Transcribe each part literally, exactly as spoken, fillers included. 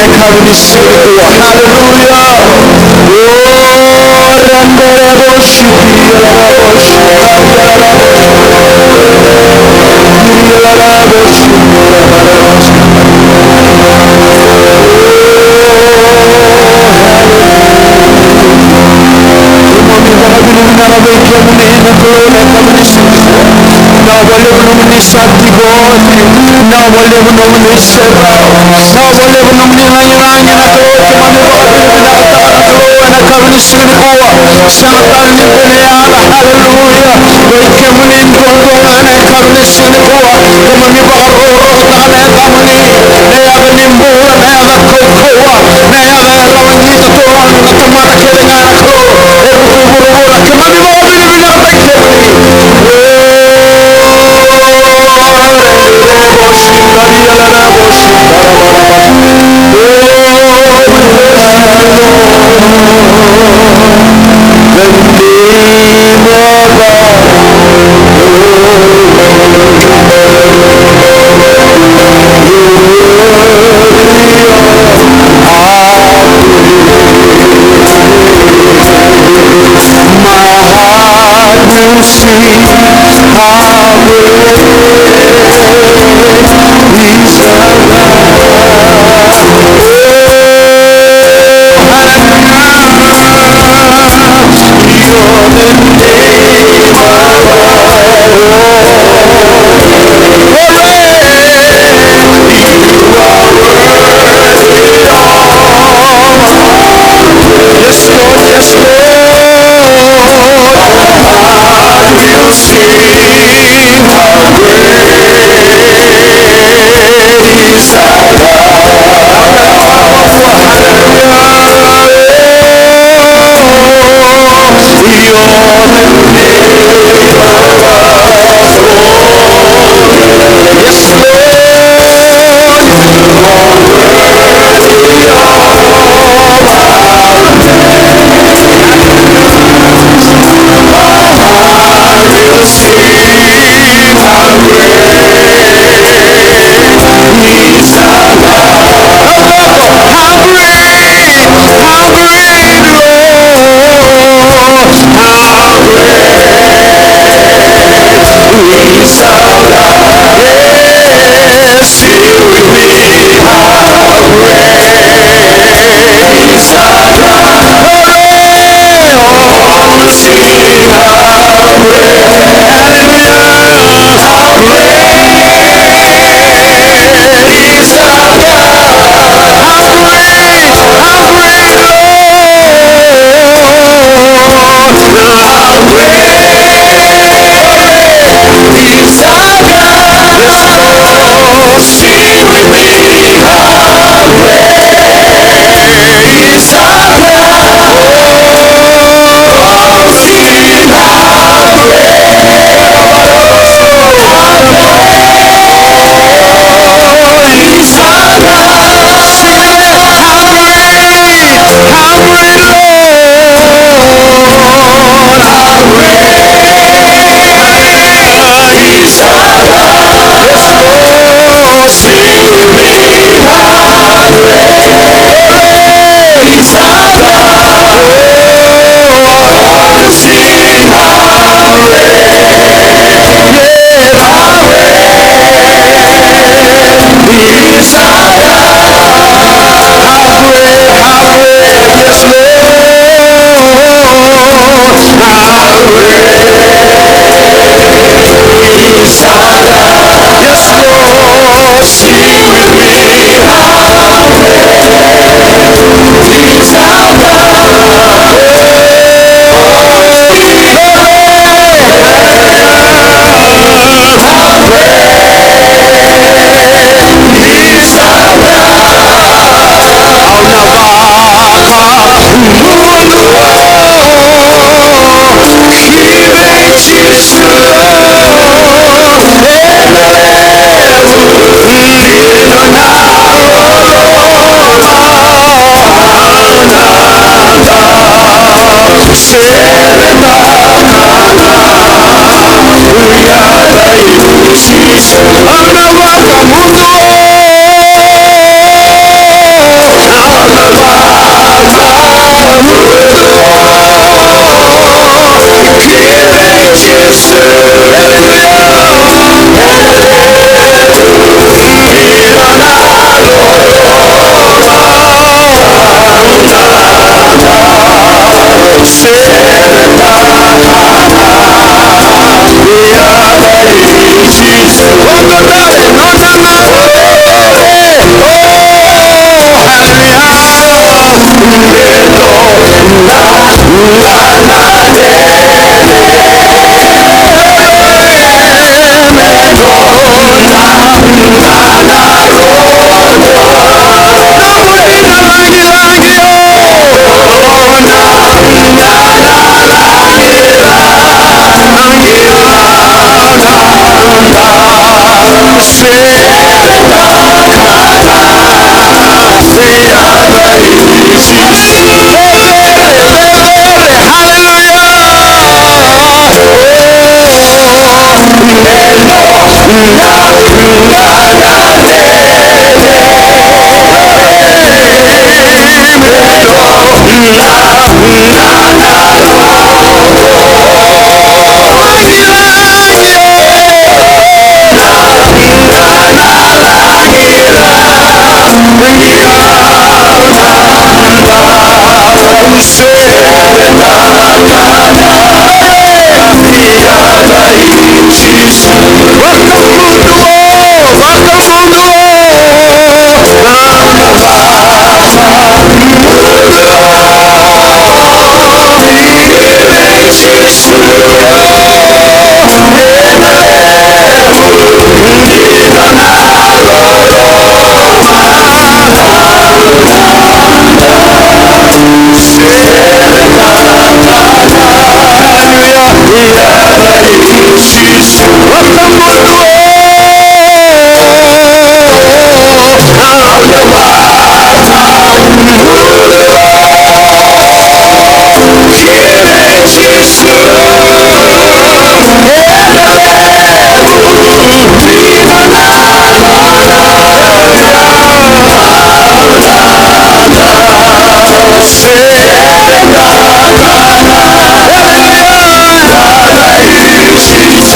Yakavi ni siga nikua. Haleluya. O, randere bosi, randere bosi, randere bosi. Keimami vakavinavinaka vei kemuni na Kalou na yakavi ni siga nikua. Vinaka vakalevu nomuni sa tiko oti. Vinaka vakalevu nomuni serau. Vinaka vakalevu nomuni lagilagi na Kalou. Keimami vakavinavinakataka na Kalou ena yakavi ni siga nikua. Sega tale ni dua na yaca. Haleluya. Vei kemuni duadua ga na yakavi ni siga nikua. Keimami vakarokorokotaka na yacamuni, na yaca ni bula, na yaca kaukauwa, na yaca e rawa ni totolo na tamata kece ga na Kalou. E ruku i vuravura, keimami vakavinavinaka vei kemuni. Yes, Lord, yes, Lord. How do you sing?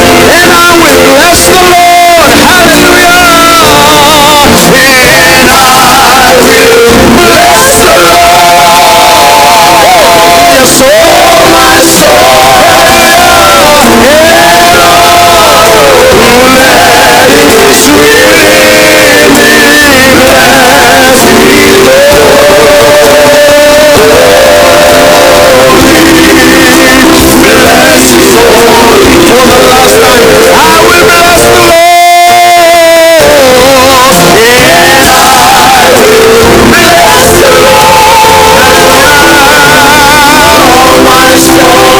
And I will bless the Lord. Hallelujah. And I will bless the Lord. Yes, oh, my soul. Hallelujah. And all that is within me, bless his holy name. Bless his holy name. For the last time, I will bless the Lord. And I will bless the Lord. Hallelujah. Oh, my soul.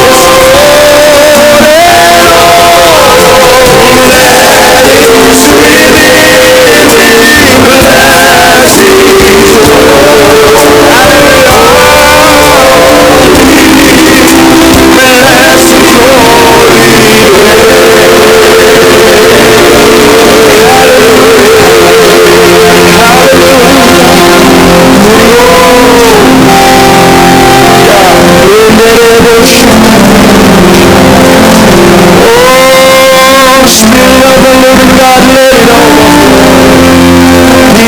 Oh, Spirit of the living God, let it over. Oh,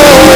hallelujah.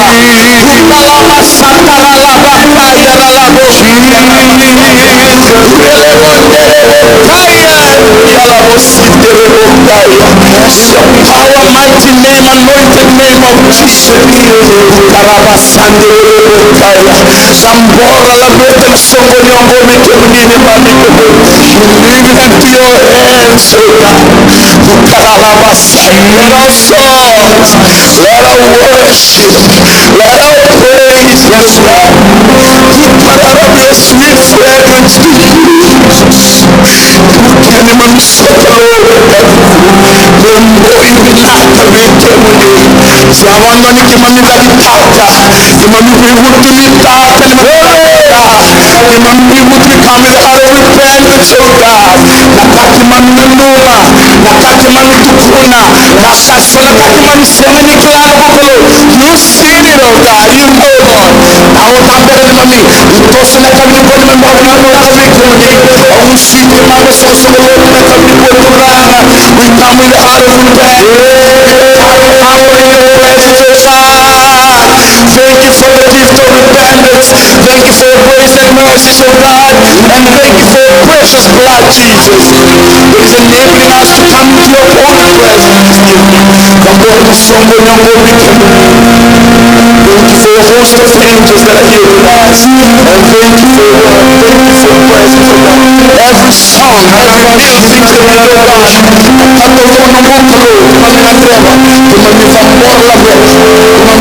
Kutalama sataralabakaya ralabo. Relebonderebokaya. Yalabosinderebokaya. Power, mighty name, anointed name of Jesus. Kutalama sanderebokaya. Cabora, laveta na soqo ni oqo vei kemuni, neimami Kalou. We leave it into your hands, oh God. Kutalama sa, let our souls, let our worship, let our praise, yes, Lord, be part of your sweet fragrance to you. Kemuni neimami soqo, me boi vinaka vei kemuni. Sa vakadua ni keimami cakitaka, keimami veivutunitaka, keimami veivutunitaka with a heart of repentance, oh God. Na ka keimami nanuma, na ka keimami tukuna, na ka sega, na ka keimami sega ni kila, na Kalou. You seen it, oh God. You know, Lord. Au tabera neimami, ni toso na yakavi nikua, neimami vakavinavinaka vei kemuni. Au sui neimami soqosoqo lotu na yakavi nikua, Turaga. We come with a heart of repentance. Come with power in your presence, oh God. Thank you for the gift of repentance. Thank you for your grace and mercies, oh God. And thank you for your precious blood, Jesus. It is enabling us to come into your holy presence. Cabora na soqo ni oqo vei kemuni. Thank you for your host of angels that are here with us. And thank you for your word. Thank you for your presence, oh God. Every song, every little thing that we do, oh God. Keimami cabora, keimami cabora, keimami cabora, keimami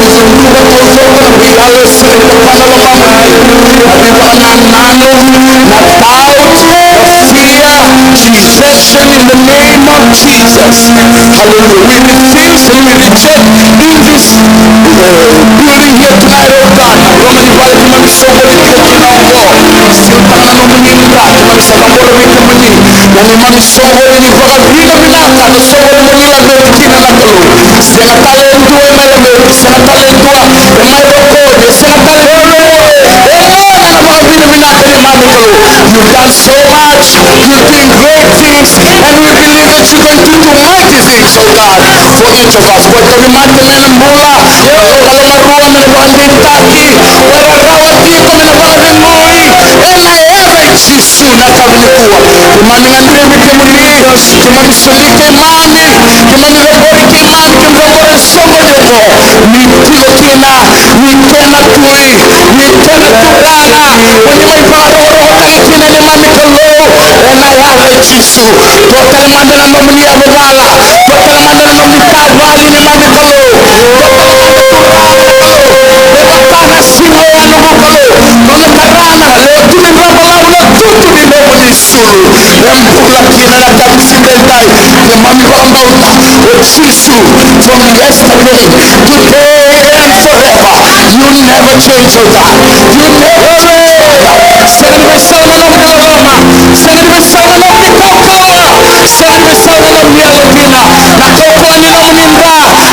cabora, keimami cabora, na veivanananu, na doubt, na fear, rejection in the name of Jesus. Hallelujah. We refuse and we reject in this, uh, building here tonight, oh God. Na loma ni vale keimami soqoni tiko kina oqo. Sega ni nomuni, oh God, keimami sa cabora vei kemuni. Na neimami soqoni ni vakavinavinaka, na soqoni mo ni laveti kina, na Kalou. Sega tale e dua e mai laveti, sega tale e dua e mai rokove, sega tale e dua e mai. E loma na vakavinavinaka neimami, Kalou. You've done so much. You're doing great things. And we believe that you're going to do mighty things, oh God, for each of us. Ko tauvimate mai na bula, na vakalomalua, mai na vakadeitaki, ko rarawa tiko mai na vakacegui. Ena yaca i Jisu na nikua. Keimami gadrevi kemuni, keimami soli keimami, keimami cabori keimami, keimami cabora na soqo ni iko. Ni tiko kina, ni kena tui, ni kena turaga, mo ni mai vakarokorokotaki kina neimami Kalou, ena yaca i Jisu. Tua tale mada na nomuni yavavala, tua tale mada na nomuni tavale neimami Kalou. Tua tale mada na turaga, Kalou, me vaka na siga oya noqu Kalou, ko na tara na lewe tinidrau balavu na tutu ni nomuni sulu. E bula kina na yakavi ni siga edaidai. Keimami vakabauta, o Jisu, from yesterday, today and forever. You never change, oh God. You never change, oh God. Sega ni veisau na nomuni loloma. Sega ni veisau na nomuni kaukauwa. Sega ni veisau na nomuni yalodina. Na kaukauwa ni nomuni dra.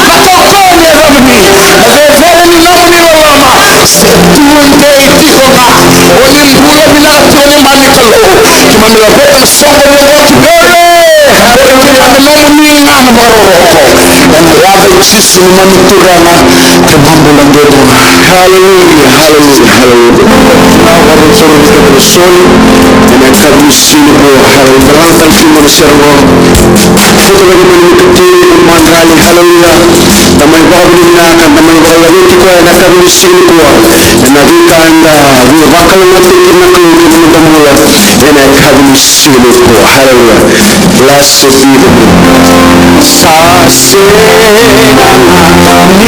Na kaukauwa ni yacamuni. Na cecere ni nomuni loloma. Se tu dei tiko ga. O ni bula vinaka tiko neimami Kalou. Keimami laveta na soqo ni oqo tiko. Ena nomuni ga na vakarokoroko. Ena yaca i Jisu neimami Turaga. Keimami bula duadua. Haleluya, haleluya, haleluya. Na vakarokoroko ni keda na soli. Ena yakavi ni siga nikua. Haleluya. Tara na tara kina na sere qo. Keda vaka mani katei, madrali, haleluya. Da mai vakavinavinaka, da mai vakalaveti koya ena yakavi ni siga nikua. Ena veika eda via vakalougatataki kina na Kalou ena noda bula. Ena yakavi ni siga nikua. Haleluya. Blessed be the name. Sa sega ni madua ni tusa na Kalou. Se vala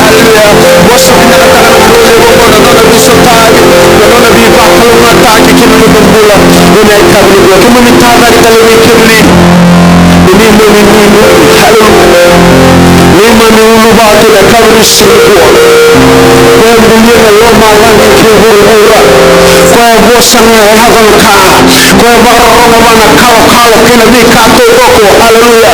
Haleluya. Vosa vinaka tale na Kalou levu oqo na nona veisotavi, na nona veivakalougatataki ki na noda bula. Ena yakavi nikua keimami tacake tale vei kemuni. Ni neimami nuinui. Haleluya. Neimami uluvatu ena yakavi ni siga nikua. Koya e bulia na lomalagi kei vuravura. Koya e vosa ga e yaco na ka. Koya e vakarorogo vua na kalokalo kei na veika taucoko. Haleluya.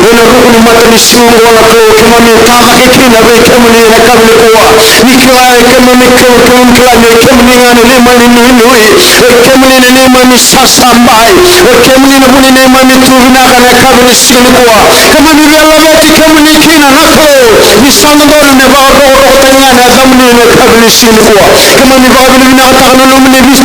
Ena ruku ni matanisiga oqo na Kalou, keimami tacake kina vei kemuni ena yakavi nikua. Ni kila e keimami Kalou, keimami kila ni o kemuni ga na neimami nuinui. O kemuni na neimami sasabai. O kemuni na vu ni neimami tu vinaka ena yakavi ni siga nikua. Keimami via laveti kemuni kina na Kalou. Ni sa dodonu me vakarokorokotaki ga na yacamuni ena yakavi ni siga nikua. Keimami vakavinavinakataka na nomuni visi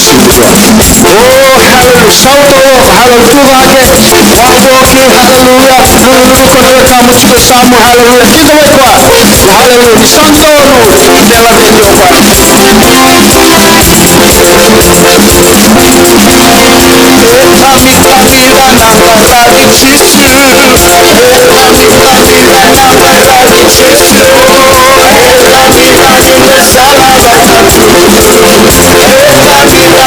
Oh, hallelujah. Shout the Lord. Hallelujah. Tucake. Vakauqeti. Hallelujah. Hallelujah. Hallelujah. Hallelujah. Hallelujah. Hallelujah. Hallelujah.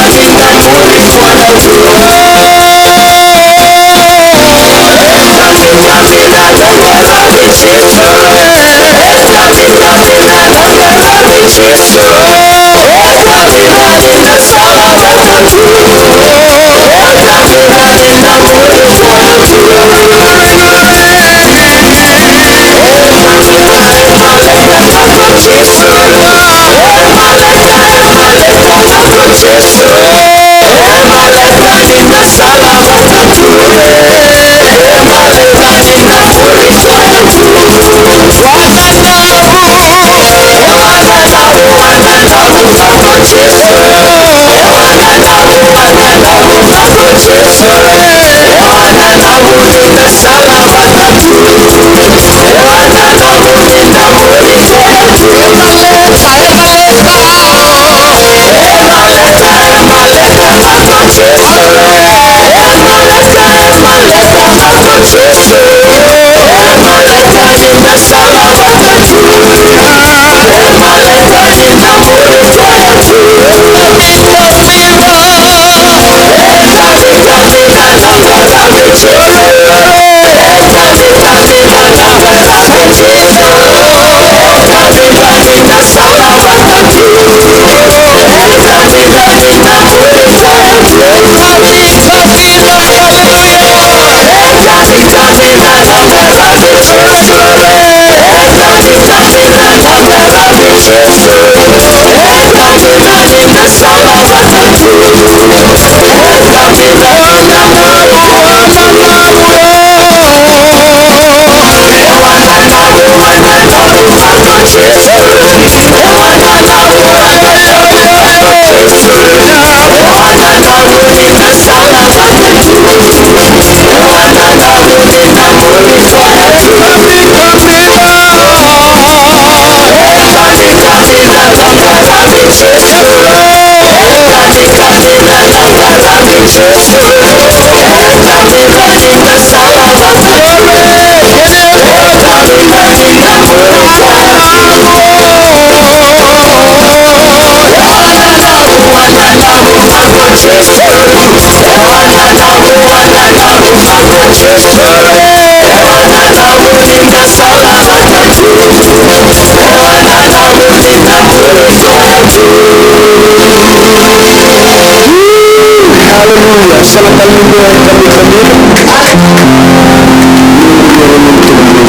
Haleluya. Sega tale ni dua e kania, kania.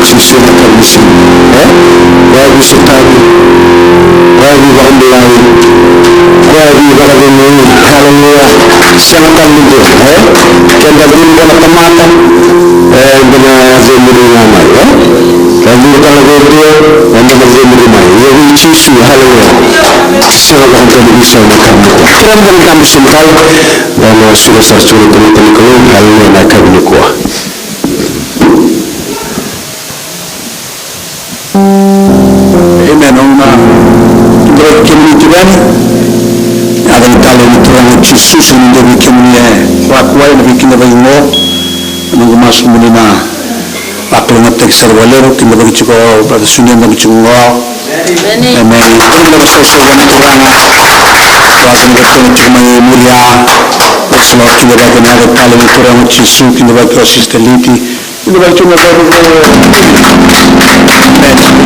Jisu na kania. E? Koya e veisotavi. Koya e veivakabulai. Koya e veivakacegui. Haleluya. Sega tale ni dua. E? Keda curu vua na tamata. E, eda na cemuri ga mai. E? Ka curu tale vei dua, eda na cemuri mai. Ia vei Jisu, haleluya. Sega vakadua ni veisau na ka. Kerea meda na dabe sobu tale. Da na suka sara tiko na tamata ni Kalou, haleluya, na yakavi nikua. Amen. Au na tubu vei kemuni tiko yani. Yaca na talei ni Turaga o Jisu, sega ni dua vei kemuni e vakuwai ena veikidavaki oqo. Na noqu masu moni na vakalougatataki sara vakalevu, kidavaki tiko o Brother Sune, kidavaki tiko qo. Amen. Amen. Kidavaki sausau vua na Turaga. Vakalougatataki tiko mai Muria. Praise the Lord, kidavaki na yaca talei ni Turaga o Jisu, kidavaki o Sister Liti. Kidavaki tiko na vakalougatataki. Amen. Kidavaki na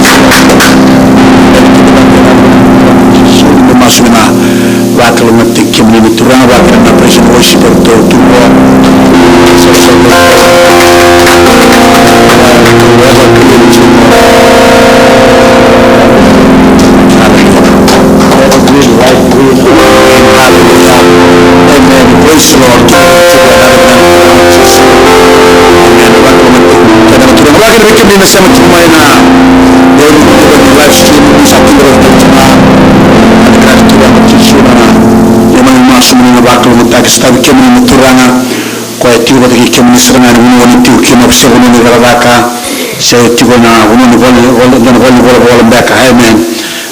Jisu, kidavaki na vakalougatataki. Kemuni na Turaga, vaka na praise and worship eratou tu qo. Hallelujah. Amen. Praise the Lord. Amen. Vaka na Turaga, vaka na kemuni na sema tiko mai na live stream, sa tiko na Turaga. Vaka na Turaga, Jisu na, ia mai masu moni na vakalougatataki, sa tavi kemuni na Turaga. Koya e tiko vata kei kemuni sara ga ena vanua ni tiko kina, se vanua ni cakacaka, se tiko ena vanua ni vale, vale, dua na vale ni volavola beka. Amen.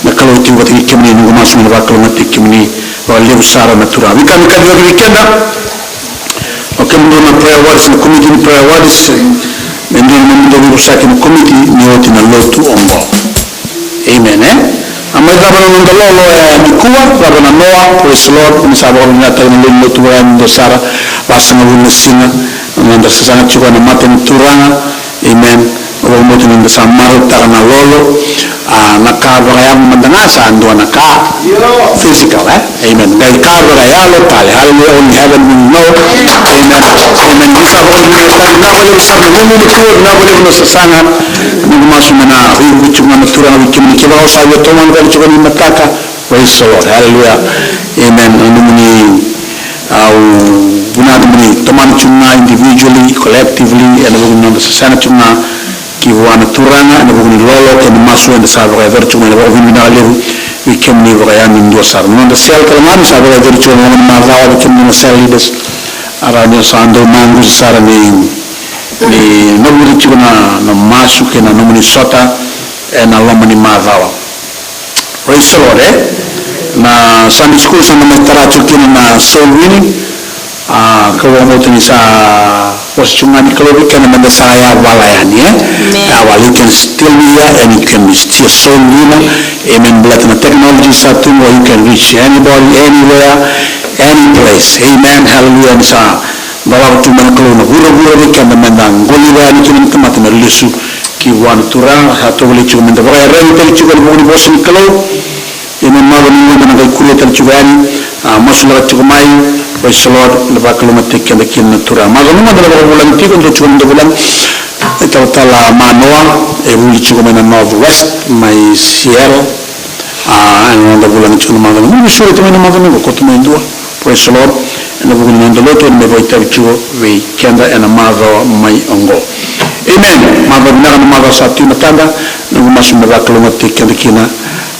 Na Kalou e tiko vata kei kemuni, noqu masu moni na vakalougatataki kemuni vakalevu sara na Turaga. Veika me kacivi vei keda. O kemudou na prayer warriors, na komiti ni prayer warriors, e, me dua na nomudou veivosaki na komiti ni oti na lotu oqo. Amen, e? A mai cava na noda lolo, e, nikua, cava na noa, praise the Lord, ni sa vakavinakataka na lewe ni lotu vakayago sara, vasagavulu na siga, na noda sasaga tiko ena mata ni Turaga, amen. Au vakabauta ni da sa marautaka na lolo, a, na ka vakayago mada ga sa dua na ka physical, e? Amen. Qai ka vakayalo tale. Hallelujah. Only heaven will know. Amen. Amen. Ni sa vakavinavinaka tale. Vinaka vakalevu sara na nomuni tu, vinaka vakalevu na sasaga. Noqu masu me na veivuke tiko ga na Turaga vei kemuni. Kevaka o sa via tomana tale tiko ni mataka. Praise the Lord. Hallelujah. Amen. Na nomuni, au vinakata mo ni tomana tiko ga individually, collectively, ena vuku ni noda sasaga tiko ga ki vua na Turaga, ena vuku ni lolo kei na masu eda sa vakayacora tiko mai. Na vakavinavinaka levu vei kemuni vakayadudua sara. Na noda cell tale ga ni sa vakayacori tiko ena loma ni macawa, vei kemuni na cell leaders. A, ni sa dau maqusa sara ni, ni noqu tiko na, na masu kei na nomuni sota ena loma ni macawa. Praise the Lord, e? Na Sunday school sa na mai tara tiko kina na soul winning. A, kau vakabauta ni sa vosa tiko ga ni Kalou vei keda meda sa yavala yani, e? Amen. Yavala, you can still be here and you can be still soul winner. Amen. Baleta na technology sa tu qo, you can reach anybody, anywhere, any place. Amen. Hallelujah. Ni sa dolava tu mai na Kalou na vuravura vei keda meda qoliva yani kina na tamata na lesu ki vua na Turaga. Sa tovolei tiko meda vakaiyaragi tale tiko ena vuku ni vosa ni Kalou. Ia na macawa ni guba na qai kuria tale tiko yani, a, masulaka tiko mai. Praise the Lord. Na vakalougatataki keda kina na Turaga. Macawa ni guba na vakavulagi tiko, dua tiko na dau vulagi. E talatala Manoa, e vuli tiko mai na Northwest, mai Seattle. A, ena noda vulagi tiko na macawa ni guba, ni sureti mai na macawa ni guba, koto mai dua. Praise the Lord. Ena vuku ni noda lotu, ena mai vakaitavi tiko vei keda ena macawa mai oqo. Amen. Macawa vinaka na macawa sa tu e matada, noqu masu me vakalougatataki keda kina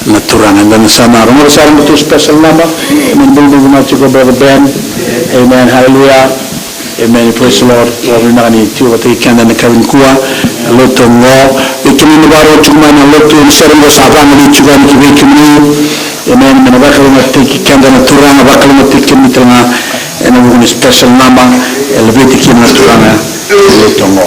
na Turaga. Eda na sa na rogoca sara na noda special number. Amen. Bula vinaka tiko Brother Ben. Amen. Hallelujah. Amen. Praise the Lord. Vakavinavinaka ni tiko vata kei keda ena yakavi nikua. Na lotu oqo, vei kemuni na vakarorogo tiko mai na lotu, na sere oqo sa vagolei tiko yani ki vei kemuni. Amen. Me na vakalougatataki keda na Turaga, vakalougatataki kemuni tale ga ena vuku ni special number e laveti kina na Turaga na lotu oqo.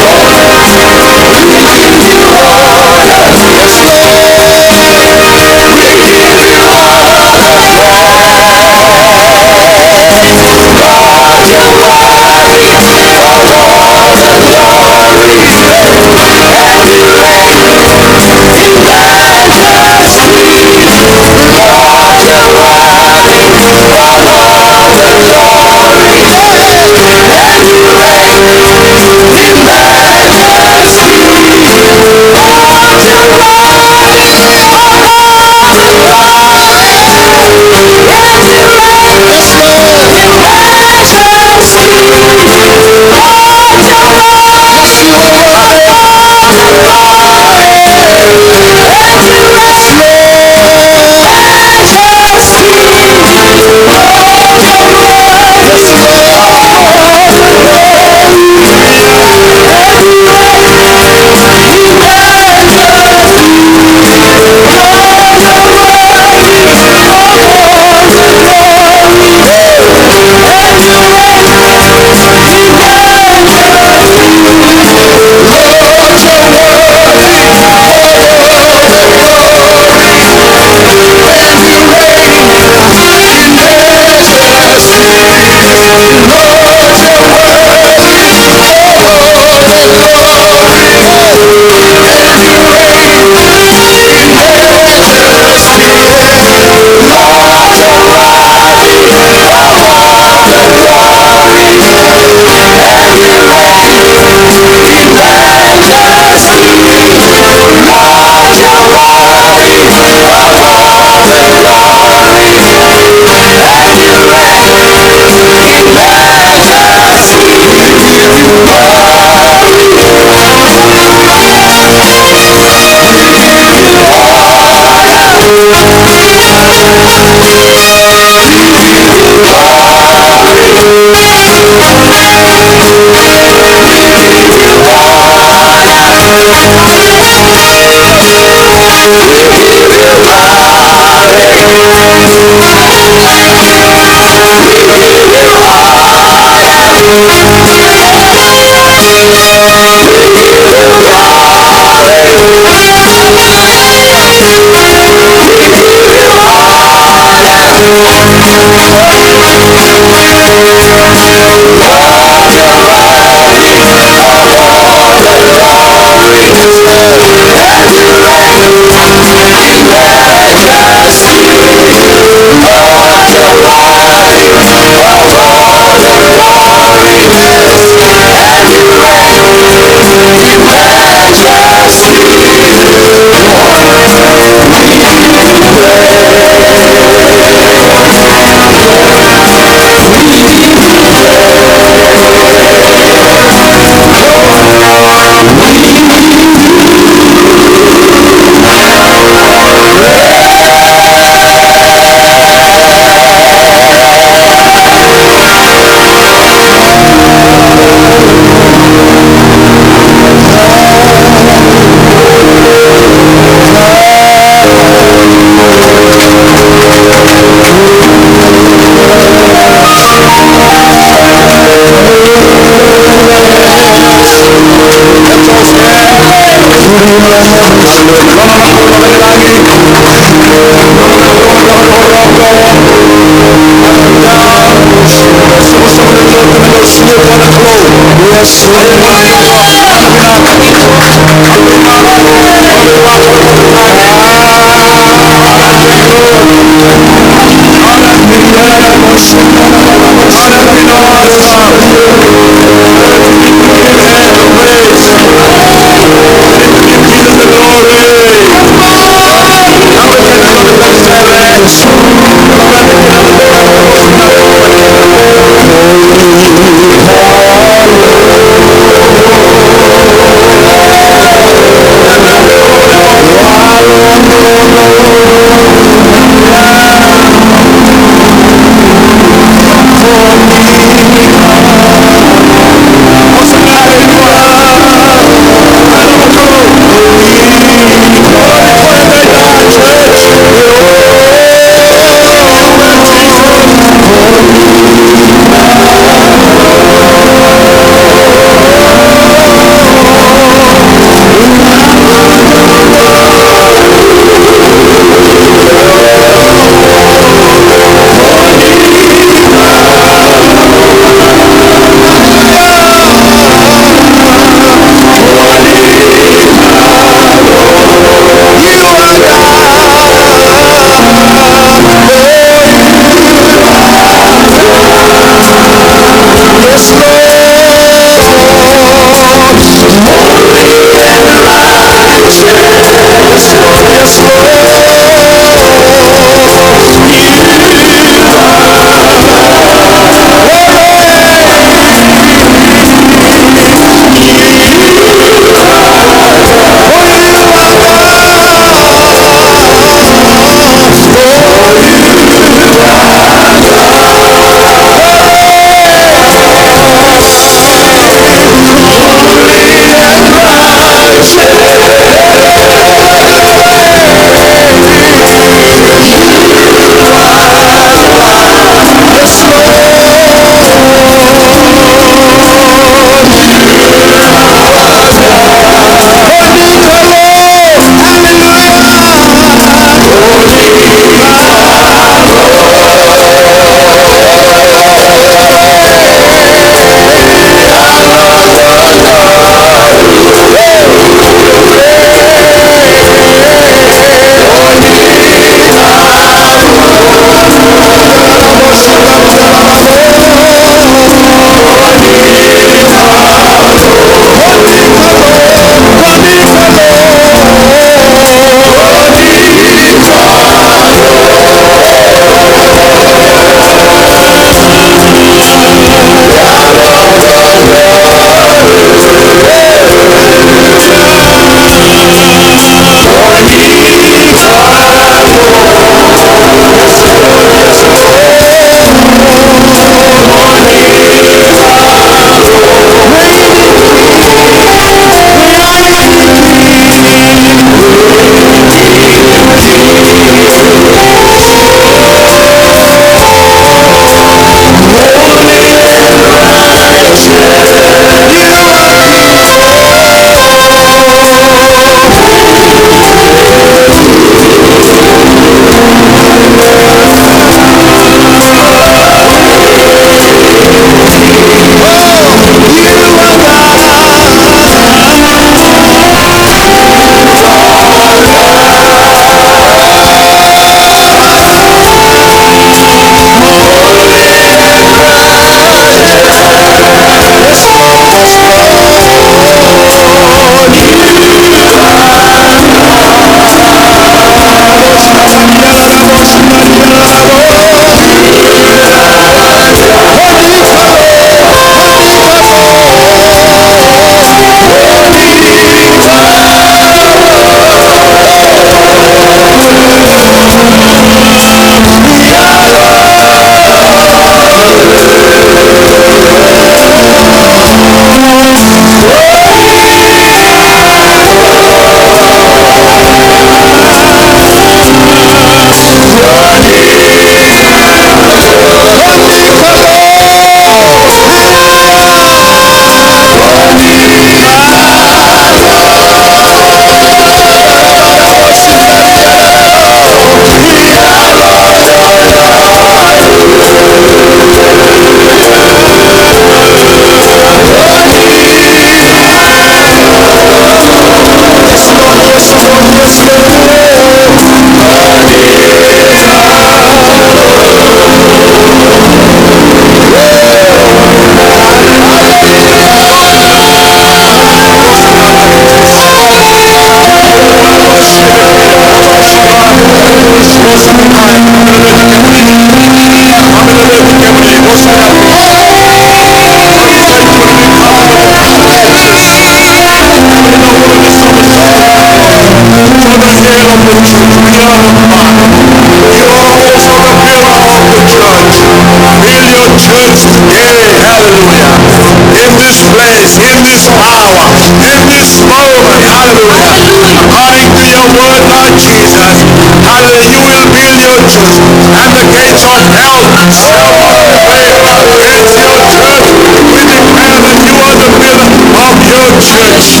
Place, in this hour, in this moment, hallelujah. According to your word, Lord Jesus, hallelujah, you will build your church, and the gates of hell shall not prevail against your church. We declare that you are the builder of your church.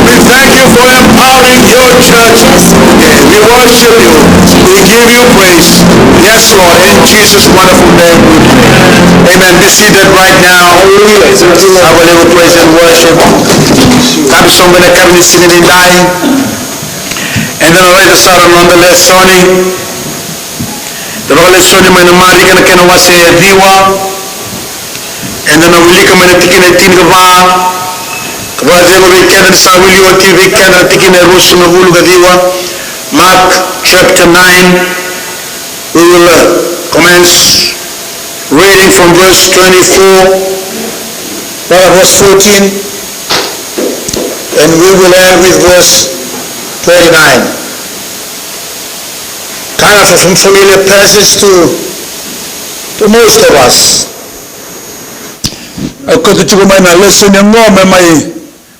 We thank you for empowering your church. We worship you. We give you praise. Yes, Lord, in Jesus' wonderful name we pray. Amen. Be seated right now. Have a little praise and worship. Ka bisoga na kari ni siga nidai. Eda na raica sara na noda lesoni. Na vakalesoni mai na Marika na kena wase e ciwa. Eda na wilika mai na tikina e tinikava. Ka vakacegu vei keda ni sa wili oti vei keda na tikina e ruasagavulu ka ciwa. Mark chapter nine. We will uh, commence reading from verse twenty-four, well, verse fourteen, and we will end with verse twenty-nine. Kind of a familiar passage to, to most of us. Au kauta tiko mai na lesoni oqo me mai,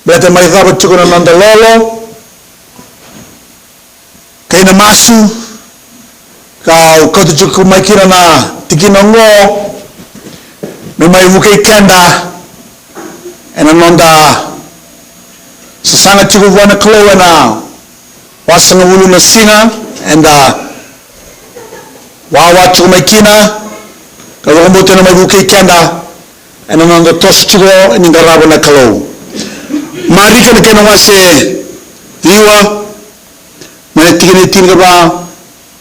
baleta mai cava tiko na noda lolo kei na masu, ka au kauta tiko mai kina na tikina oqo me mai vukei keda ena noda sasaga tiko vua na Kalou ena vasagavulu na siga eda wawa tiko mai kina, ka vakabauta ena mai vukei keda ena noda toso tiko ni qarava na Kalou. Marika na kena wase ciwa, mai na tikina e tinikava,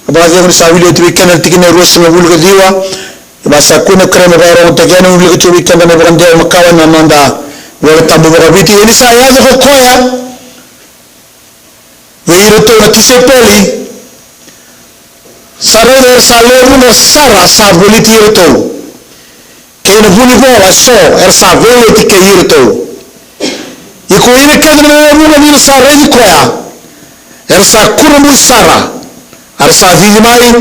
ka vakacegu ni sa wili oti vei keda na tikina e ruasagavulu ka ciwa. E vaka sa kua na kerea me vakarogotaki yani, au wilika tiko vei keda na ivakadewa makawa ena noda iVolatabu vakaviti. Ia ni sa yaco ko koya vei iratou na tisaipeli, sa raica era sa lewe vuqa sara sa voliti iratou, kei na vunivola eso era sa veiweti kei iratou. Ia ko ira kece na lewe vuqa ni ra sa raici koya, era sa kurabui sara, a ra sa cici mai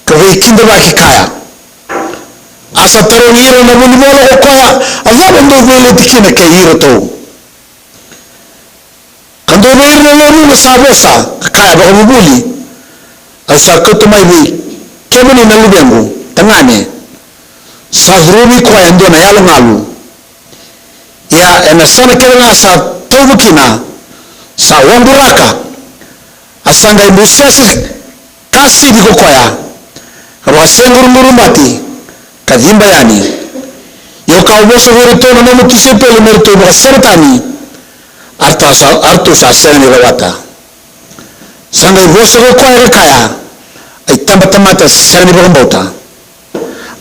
ka veikidavaki kaya. A sa tarogi ira na vunivola ko koya, a cava dou veiweti kina kei iratou? Ka dua vei ira na lewe vuqa sa vosa ka kaya vakavuvuli, au sa kauta mai vei kemuni na luvequ tagane, sa curuvi koya e dua na yalogalu. Ia ena yasana kece ga sa tauva kina, sa waburaka, a sa qai busese ka sivi ko koya, ka vakaseguruguru bati, ka ciba yani. Ia au ka vosa vei iratou na nomu tisaipeli me ratou vakasega tani, a ratou sa, a ratou sa sega ni rawata. Sa qai vosa ko koya ka kaya, a itabatamata sega ni vakabauta.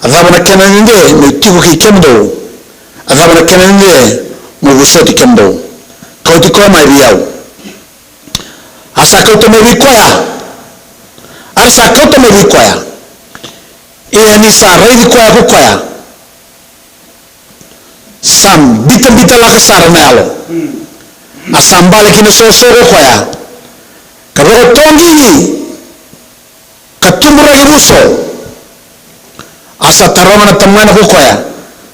A cava na kena dede meu tiko kei kemudou? A cava na kena dede meu vosoti kemudou? Kauti koya mai vei au. A sa kauta mai vei koya. A ra sa kauta mai vei koya. Ia ni sa raici koya ko koya, sa bitabita laka sara na yalo. A sa bale ki na soso ko koya, ka vakatoqigi, ka tuburaki vuso. A sa taroga na tamana ko koya,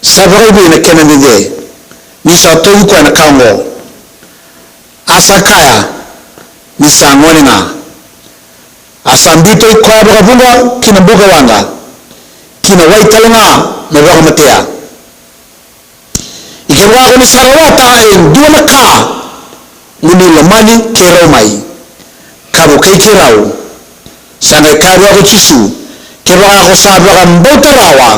sa vakaevei na kena dede ni sa tauvi koya na ka oqo? A sa kaya, ni sa gone ga. A sa biuta koya vakavuqa ki na buka waqa, ki na wai tale ga me vakamatea. Ia kevaka ko ni sa rawata e dua na ka, mo ni lomani keirau mai, ka vukei keirau. Sa qai kaya vua ko Jisu, kevaka ko sa vakabauta rawa,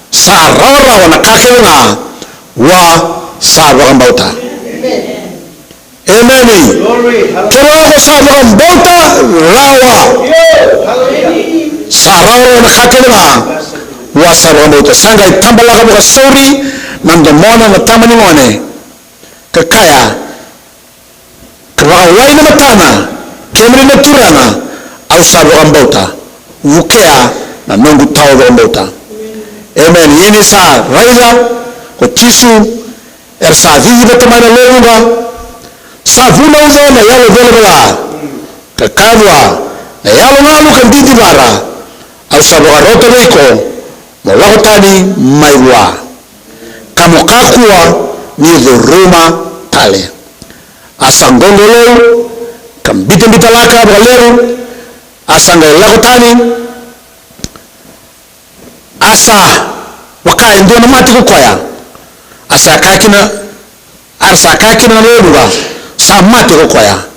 sa rawarawa na ka kece ga vua sa vakabauta. Emeni. Kevaka ko sa vakabauta rawa, sa rawarawa na ka kece ga vua sa vakabauta. Sa qai tabalaka vakasauri na domona na tama ni gone, ka kaya, ka vakawai na matana, kemuni na Turaga, au sa vakabauta, vukea na noqu tawa vakabauta. Emeni. Ia ni sa raica ko Jisu era sa cici vata mai na lewe vuqa, sa vunauca na yalo velavela, ka kaya vua, na yalogalu ka didivara, au sa vakarota vei iko mo lako tani mai vua, ka mo kakua ni curuma tale. A sa qoqolou ka bitabita laka vakalevu, a sa qai lako tani, a sa vaka e dua na mate ko koya. A sa kaya kina, a sa kaya kina na lewe vuqa, sa mate ko koya.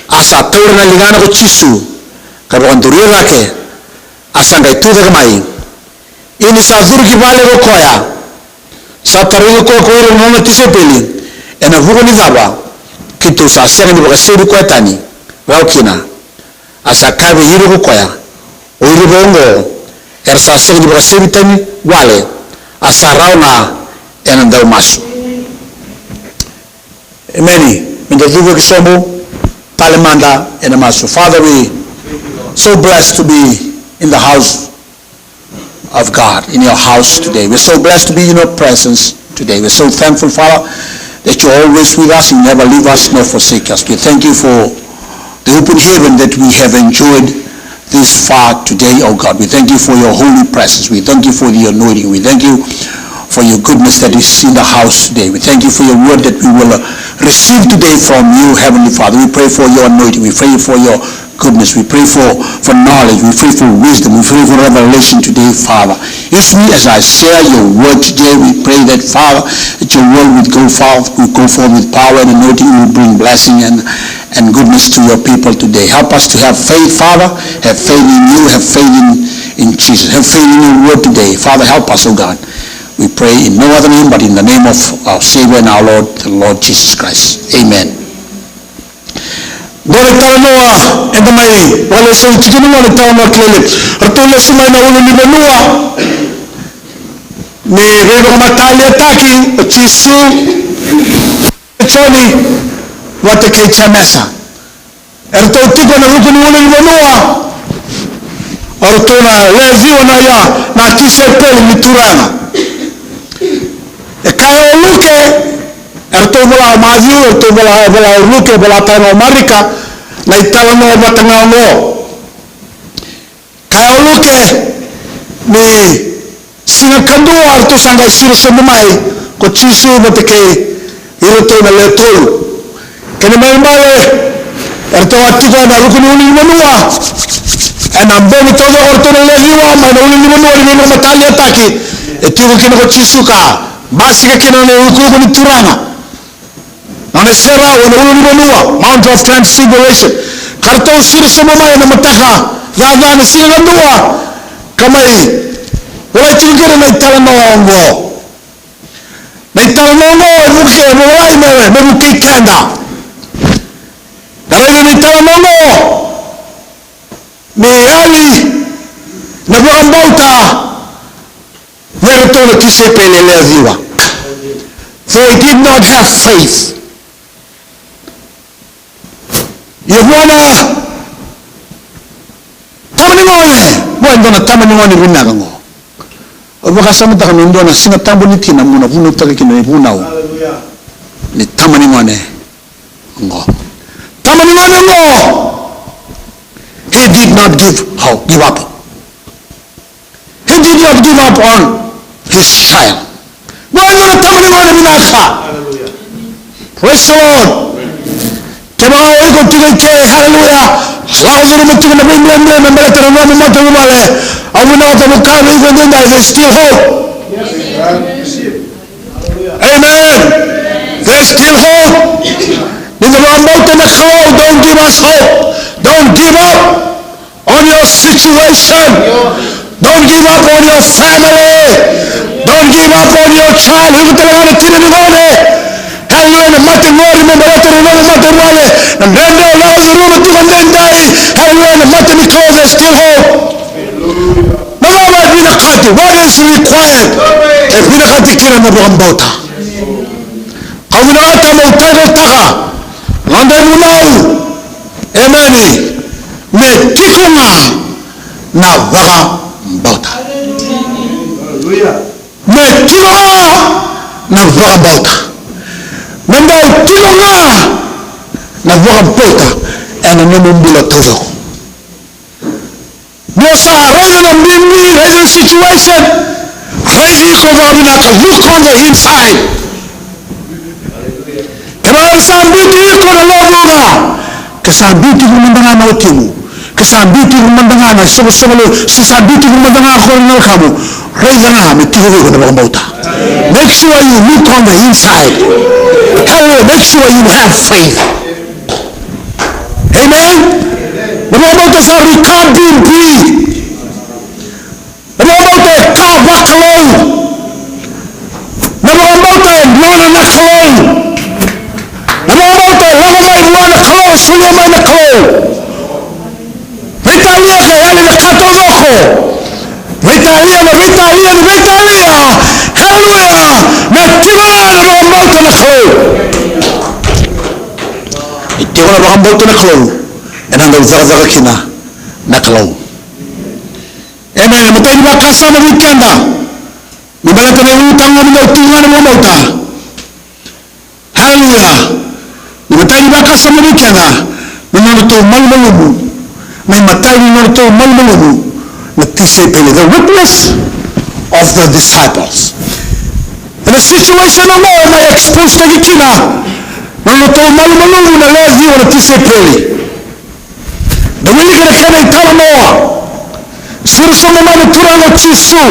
A sa taura na ligana ko Jisu ka vakaduria cake, a sa qai tu cake mai. Ia ni sa curu ki vale ko koya, sa tarogi koya ko ira na nona tisaipeli, ena vuku ni cava keitou sa sega ni vakasevi koya tani rawa kina. A sa kaya vei ira ko koya, o ira vei oqo era sa sega ni vakasevi tani wale, a sa rawa ga ena dau masu. Emeni. Meda cuva ki sobu tale mada ena masu. Father, we so blessed to be in the house of God, in your house today. We're so blessed to be in your presence today. We're so thankful, Father, that you're always with us. You never leave us nor forsake us. We thank you for the open heaven that we have enjoyed this far today, oh God. We thank you for your holy presence. We thank you for the anointing. We thank you for your goodness that is in the house today. We thank you for your word that we will, uh, receive today from you, Heavenly Father. We pray for your anointing. We pray for your goodness. We pray for, for knowledge. We pray for wisdom. We pray for revelation today, Father. Use me as I share your word today. We pray that, Father, that your word will go forth, will go forth with power and anointing, will bring blessing and, and goodness to your people today. Help us to have faith, Father. Have faith in you. Have faith in, in Jesus. Have faith in your word today. Father, help us, oh God. We pray in no other name but in the name of our Savior and our Lord, the Lord Jesus Christ. Amen. Dua na italanoa eda mai vakalesui tiko, na gone italanoa kilai levu. Ratou lesu mai na ulunivanua ni veivakamataliataki o Jisu, Joni vata kei Jemesa. Eratou tiko ena ruku ni ulunivanua. O ratou na lewe ciwa na, ia, na tisaipeli ni Turaga. E kaya o Luke, eratou vola o Maciu, eratou vola, vola o Luke, vola tale ga o Marika na italanoa vata ga oqo. Kaya o Luke ni siga kadua eratou sa qai siro sobu mai ko Jisu vata kei iratou na lewe tolu. Kena ibalebale, eratou a tiko ena ruku ni ulunivanua. Ena bogi taucoko eratou na lewe ciwa mai na ulunivanua ni veivakamataliataki e tiko kina ko Jisu ka basika kina na iukuuku ni Turaga. Na nona iserau ena ulunivanua, Mount of Transfiguration. Ka ratou siro sobu mai ena mataka caca ni siga kadua ka mai volai tiko kina na italanoa oqo. Na italanoa oqo e vukei, e volai me, me vukei keda. Da raica na italanoa oqo me yali na vakabauta vei iratou na tisaipeli e lewe ciwa. They did not have faith. Ia vua na tama ni gone, vua e dua na tama ni gone vinaka oqo. Au vakasamataka me dua na Siga Tabu ni tina mo na vunautaka kina na ivunau ni tama ni gone oqo. Tama ni gone oqo, he did not give, how, give up. He did not give up on his child. Vua e dua na tama ni gone vinaka. Praise the Lord. Kevaka o iko tiko i ke, hallelujah, lako curuma tiko na veidredre me baleta na nomu matavuvale. Au vinakata meu kaya vei iko edaidai, there's still hope. Amen. There's still hope. Ni da vakabauta na Kalou, don't give us hope. Don't give up on your situation. Don't give up on your family. Don't give up on your child. Iko tale ga na tina ni gone. Hallelujah, na mate qori me baleta na nomu matavuvale. Na dredre o lako curuma tiko edaidai. Hallelujah, na mate ni Kalou, there's still hope. Na cava e vinakati? What is required? E vinakati kina na vakabauta. Au vinakata meu taleitaka na noda ivunau. Emeni. Me tiko ga na vakabauta. Me tiko ga na vakabauta. Me dau tiko ga na vakabauta ena nomu bula taucoko. Ni o sa raica na bibi, raica na situation, raici iko vakavinaka, look on the inside. Sa biuti iko na lewe vuqa, ke sa biuti iko mada ga na watimu, ke sa biuti iko mada ga na soqosoqo levu, se sa biuti iko mada ga ko na wekamu, raica ga me tiko vei iko na vakabauta. Make sure you look on the inside. Hallelujah. Make sure you have faith. Amen. Na vakabauta sa recovery. Na vakabauta e ka vakalou. Na vakabauta e nona na Kalou. Na vakabauta e lako mai vua na Kalou, e solia mai na Kalou. Veitalia ka yali na ka taucoko. Veitalia, na veitalia, na veitalia. Haleluya. Na tiko na vakabauta na Kalou. E tiko na vakabauta na Kalou, ena dau cakacaka kina na Kalou. Emeni. Matai ni vakasama vei keda. Me baleta na ulutaga ni dau tu ga na vakabauta. Haleluya. Ni matai ni vakasama vei keda, na nodratou malumalumu. Na imatai ni nodratou malumalumu na tisaipeli, the weakness of the disciples. Ena situation oqo e mai expose-taki kina na nodratou malumalumu na lewe ciwa na tisaipeli. Da wilika na kena italanoa. Siro sobu mai na Turaga o Jisu,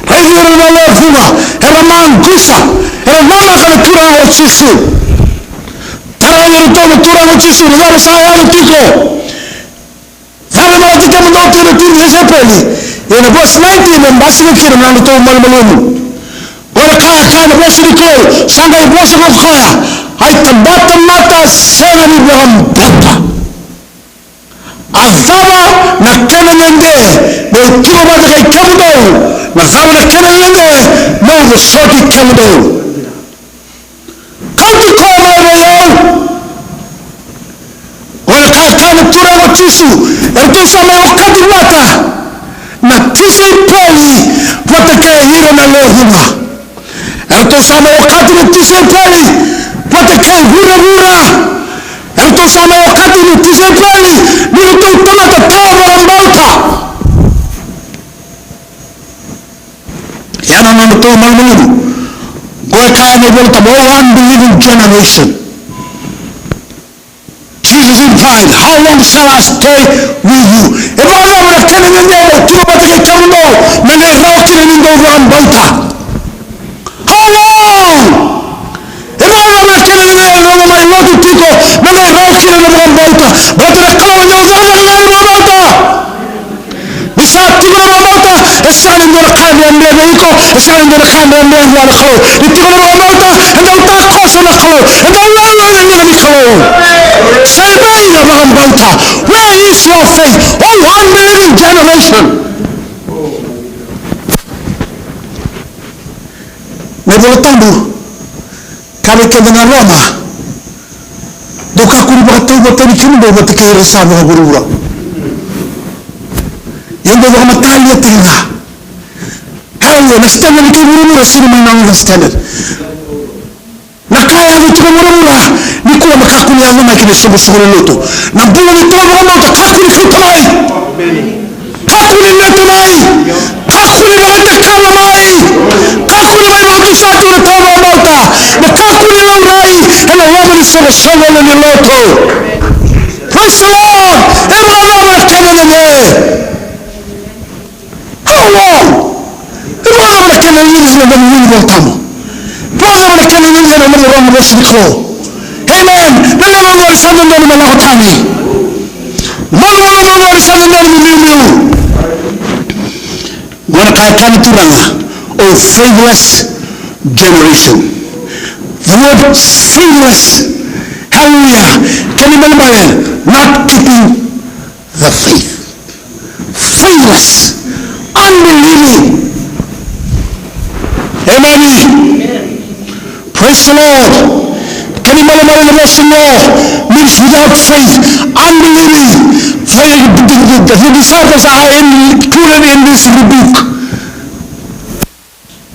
raici ira na lewe vuqa, era maqusa, era namaka na Turaga o Jisu. Tarogi iratou na Turaga o Jisu, na cava sa yaco tiko? Cava e malati kemudou tu na tini tisaipeli? Ia na verse nineteen e basika kina na nodratou malumalumu. Qo na ka e kaya na vosa ni Kalou, sa qai vosa ko koya, a itabatamata sega ni vakabauta. A cava na kena dede meu tiko vata kei kemudou? Na cava na kena dede meu vosoti kemudou? Kauti koya mai vei au. Oya ka kaya na Turaga o Jisu, eratou sa mai okati vata na tisaipeli vata kei ira na lewe vuqa. Eratou sa mai okati na tisaipeli vata kei vuravura. Eratou sa mai okati na tisaipeli ni ratou tamata tawa vakabauta. Ia na nodratou malumalumu. Qo e kaya na iVolatabu, "O unbelieving generation." Jesus replied, "How long shall I stay with you?" E vakacava na kena dede meu tiko vata kei kemudou me qai rawa kina ni dou vakabauta? How long? E vakacava na kena dede eda mai lotu tiko me qai rawa kina na vakabauta? Baleta na Kalou e dau cakacaka ga ena vakabauta. Ni sa tiko na vakabauta, e sega ni dua na ka e dredre vei iko, e sega ni dua na ka e dredre vua na Kalou. Ni tiko na vakabauta, e dau takoso na Kalou, e dau lele na liga ni Kalou. Sa i vei na vakabauta? Where is your faith, O unbelieving generation? Na iVolatabu, kaya vei keda na Roma, dou kakua ni vakatauvatani kemudou vata kei ira sa vakavuravura. Ia dou vakamatalia tiko ga. Haleluya. Na standard ni kai vuravura sega ni mai na noda standard. Na ka e yaco tiko e vuravura nikua me kakua ni yaco mai kina isoqosoqo ni lotu. Na bula ni tawa vakabauta kakua ni kauta mai. Kakua ni leta mai. Kakua ni vakadekava mai. Kakua ni mai vakatusa tu na tawa vakabauta. Me kakua ni laurai ena loma ni soqosoqo ni lotu. Praise the Lord. E vakacava na kena dede? How long? E vakacava na kena dede ena nomu iVolatabu? E vakacava na kena dede ena nomu rogo na vosa ni Kalou? Amen. Na lewe ni sa dodonu me lako tani. Na lewe ni sa dodonu me liuliu. Qo na ka e kaya na Turaga, "O faithless generation." The word faithless. Hallelujah. Kena ibalebale, not keeping the faith. Faithless. Unbelieving. Amen. Praise the Lord. Kena ibalebale na vosa qo means without faith, unbelieving. Faith, the, the, the disciples are included in this rebuke.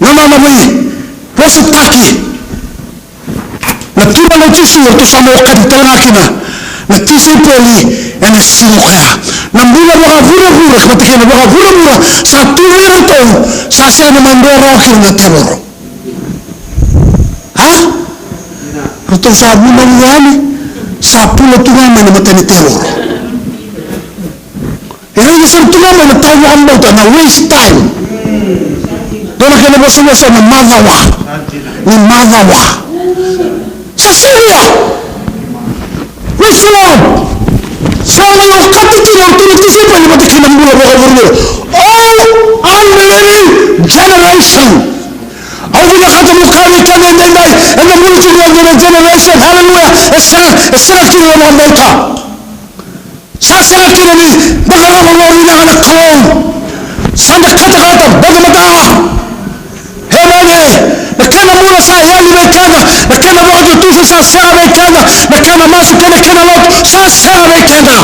Na nona veivosataki na Turaga o Jisu, eratou sa mai okati tale ga kina na tisaipeli ena siga koya. Na bula vakavuravura, vata kei na vakavuravura sa tu vei iratou, sa sega ni mai dua rawa kina na tevoro. A? Ratou sa vunau yani, sa pula tu ga mai na mata ni tevoro. E raica sara tu ga mai na tau vakabauta, na waste time. Dua na kena vosavosa na macawa. Ni macawa. Sa sega. Praise the Lord. Sa mai okati kina o iratou na tisaipeli vata kei na bula vakavuravura. Oh, unbelieving generation. Au vinakata meu kaya vei keda edaidai, eda bula tiko ena dua na generation, hallelujah, e sega, e sega kina na vakabauta. Sa sega kina ni da qarava vakavinaka na Kalou. Sa da katakata, batabata. Amen. Na kena bula sa yali vei keda, na kena vakatutusa sa sega vei keda, na kena masu kei na kena lotu sa sega vei keda.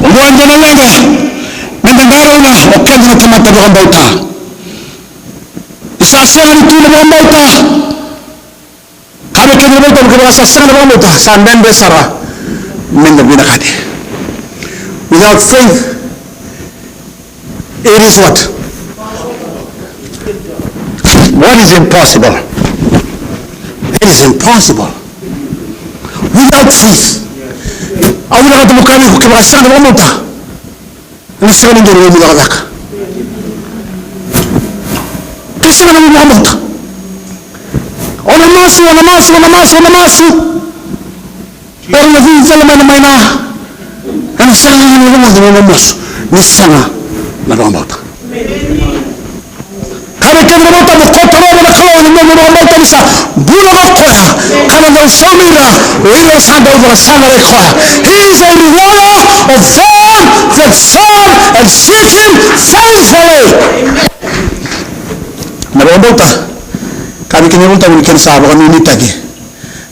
Oqo e dua na leqa meda qarauna o keda na tamata vakabauta. Ni sa sega ni tu na vakabauta. Ka vei keda na vakabauta, kevaka sa sega na vakabauta, sa dredre sara meda vinakati. Without faith, it is what? What is impossible? It is impossible. Without faith. Au vinakata meu kaya vei iko, kevaka sa sega na vakabauta, ena sega ni dua na nomu cakacaka. Ke sega na nomu vakabauta, o na masu, o na masu, o na masu, o na masu. Era na cici tale mai na maina. Ena sega ni rogoca na nomu masu ni sega na vakabauta. Ka vei keda na vakabauta, mo koto rawa na Kalou ena nomu vakabauta ni sa bula o koya, ka na dau saumi ira o ira sa dau vakasaqarai koya. He is a rewarder of them that serve and seek him faithfully. Na vakabauta, ka vei keda na vakabauta ni kena sa vakanuinuitaki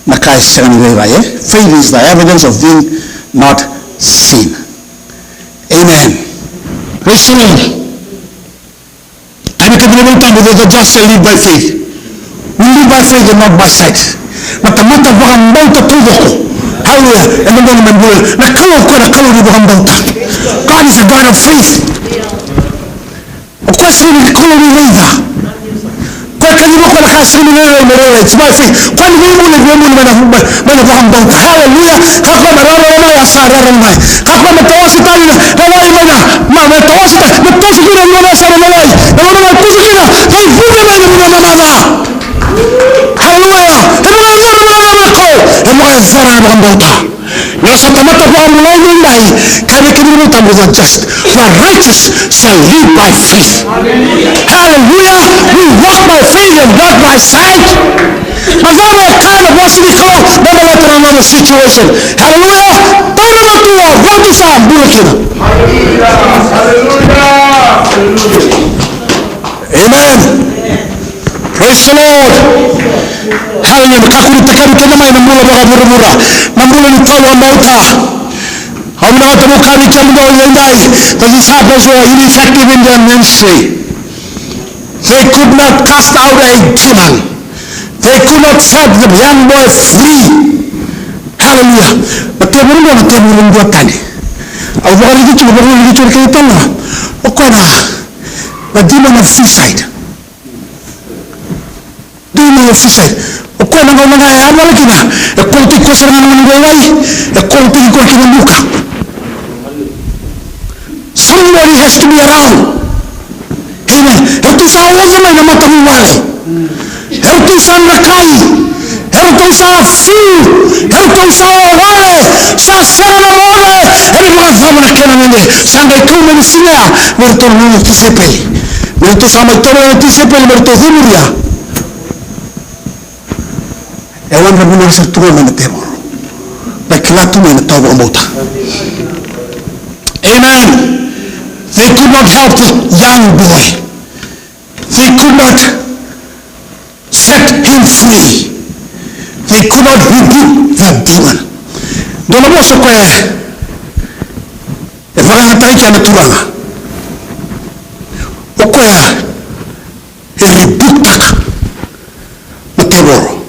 na ka e sega ni vaivai, e? Faith is the evidence of things not seen. Amen. Praise the Lord. Ka vei keda na iVolatabu, the just shall live by faith. We live by faith and not by sight. Na tamata vakabauta taucoko. Hallelujah. Ena dodonu me bula. Na Kalou o koya na Kalou ni vakabauta. God is a God of faith. O koya sega ni Kalou ni raica. Koya kaciva koya na ka sega ni rairai me rairai. It's by faith. Koya ni veibuli, veibuli mai na, mai na vakabauta. Hallelujah. Ka koya me rarama mai, a sa rarama mai. Ka koya me tawasei tale na, na wai mai na, ma, me tawasei tale, me toso kina na nona yasana na wai. Na nona mai toso kina, qai vuce mai na nona mamaca. Hallelujah. E vakayacora na nona mako. E vakayacora na vakabauta. Ni o sa tamata vakabulai edaidai, ka vei keda na iVolatabu, the just, the righteous shall live by faith. Hallelujah. We walk by faith and not by sight. Na cava e kaya na vosa ni Kalou me baleta na noda situation? Hallelujah. Taura na tua, ratu sa bula kina. Amen. Praise the Lord. Hallelujah. Kakua ni takali keda mai na bula vakavuravura, na bula ni tau vakabauta. Au vinakata meu kaya vei kemudou edaidai, the disciples were ineffective in their ministry. They could not cast out a demon. They could not set the young boy free. Hallelujah. Na tevoro qo na tevoro duatani. Au vakaraici tu, vakaraici tu na kena tala. O koya na, na demon of suicide. Demon of suicide. O koya na gauna ga e yavala kina, e kolotaki koya sara ga na gauna ga e wai, e kolotaki koya ki na buka. Somebody has to be around. Amen. Eratou sa oca mai na matavuvale. Eratou sa drakai. Eratou sa fu. Eratou sa wawale. Sa sega na moce. Ena vakacava na kena gade? Sa qai kau mai na siga ya vei iratou na nona tisaipeli. Me ratou sa mai taura na tisaipeli me ratou cudruya. E wadra vinaka sara tu ga mai na tevoro. Na kila tu mai na tau vakabauta. Amen. They could not help the young boy. They could not set him free. They could not rebuke that demon. Dua na vosa koya e vakayagataki kina na Turaga. O koya e rebuke-taka na tevoro.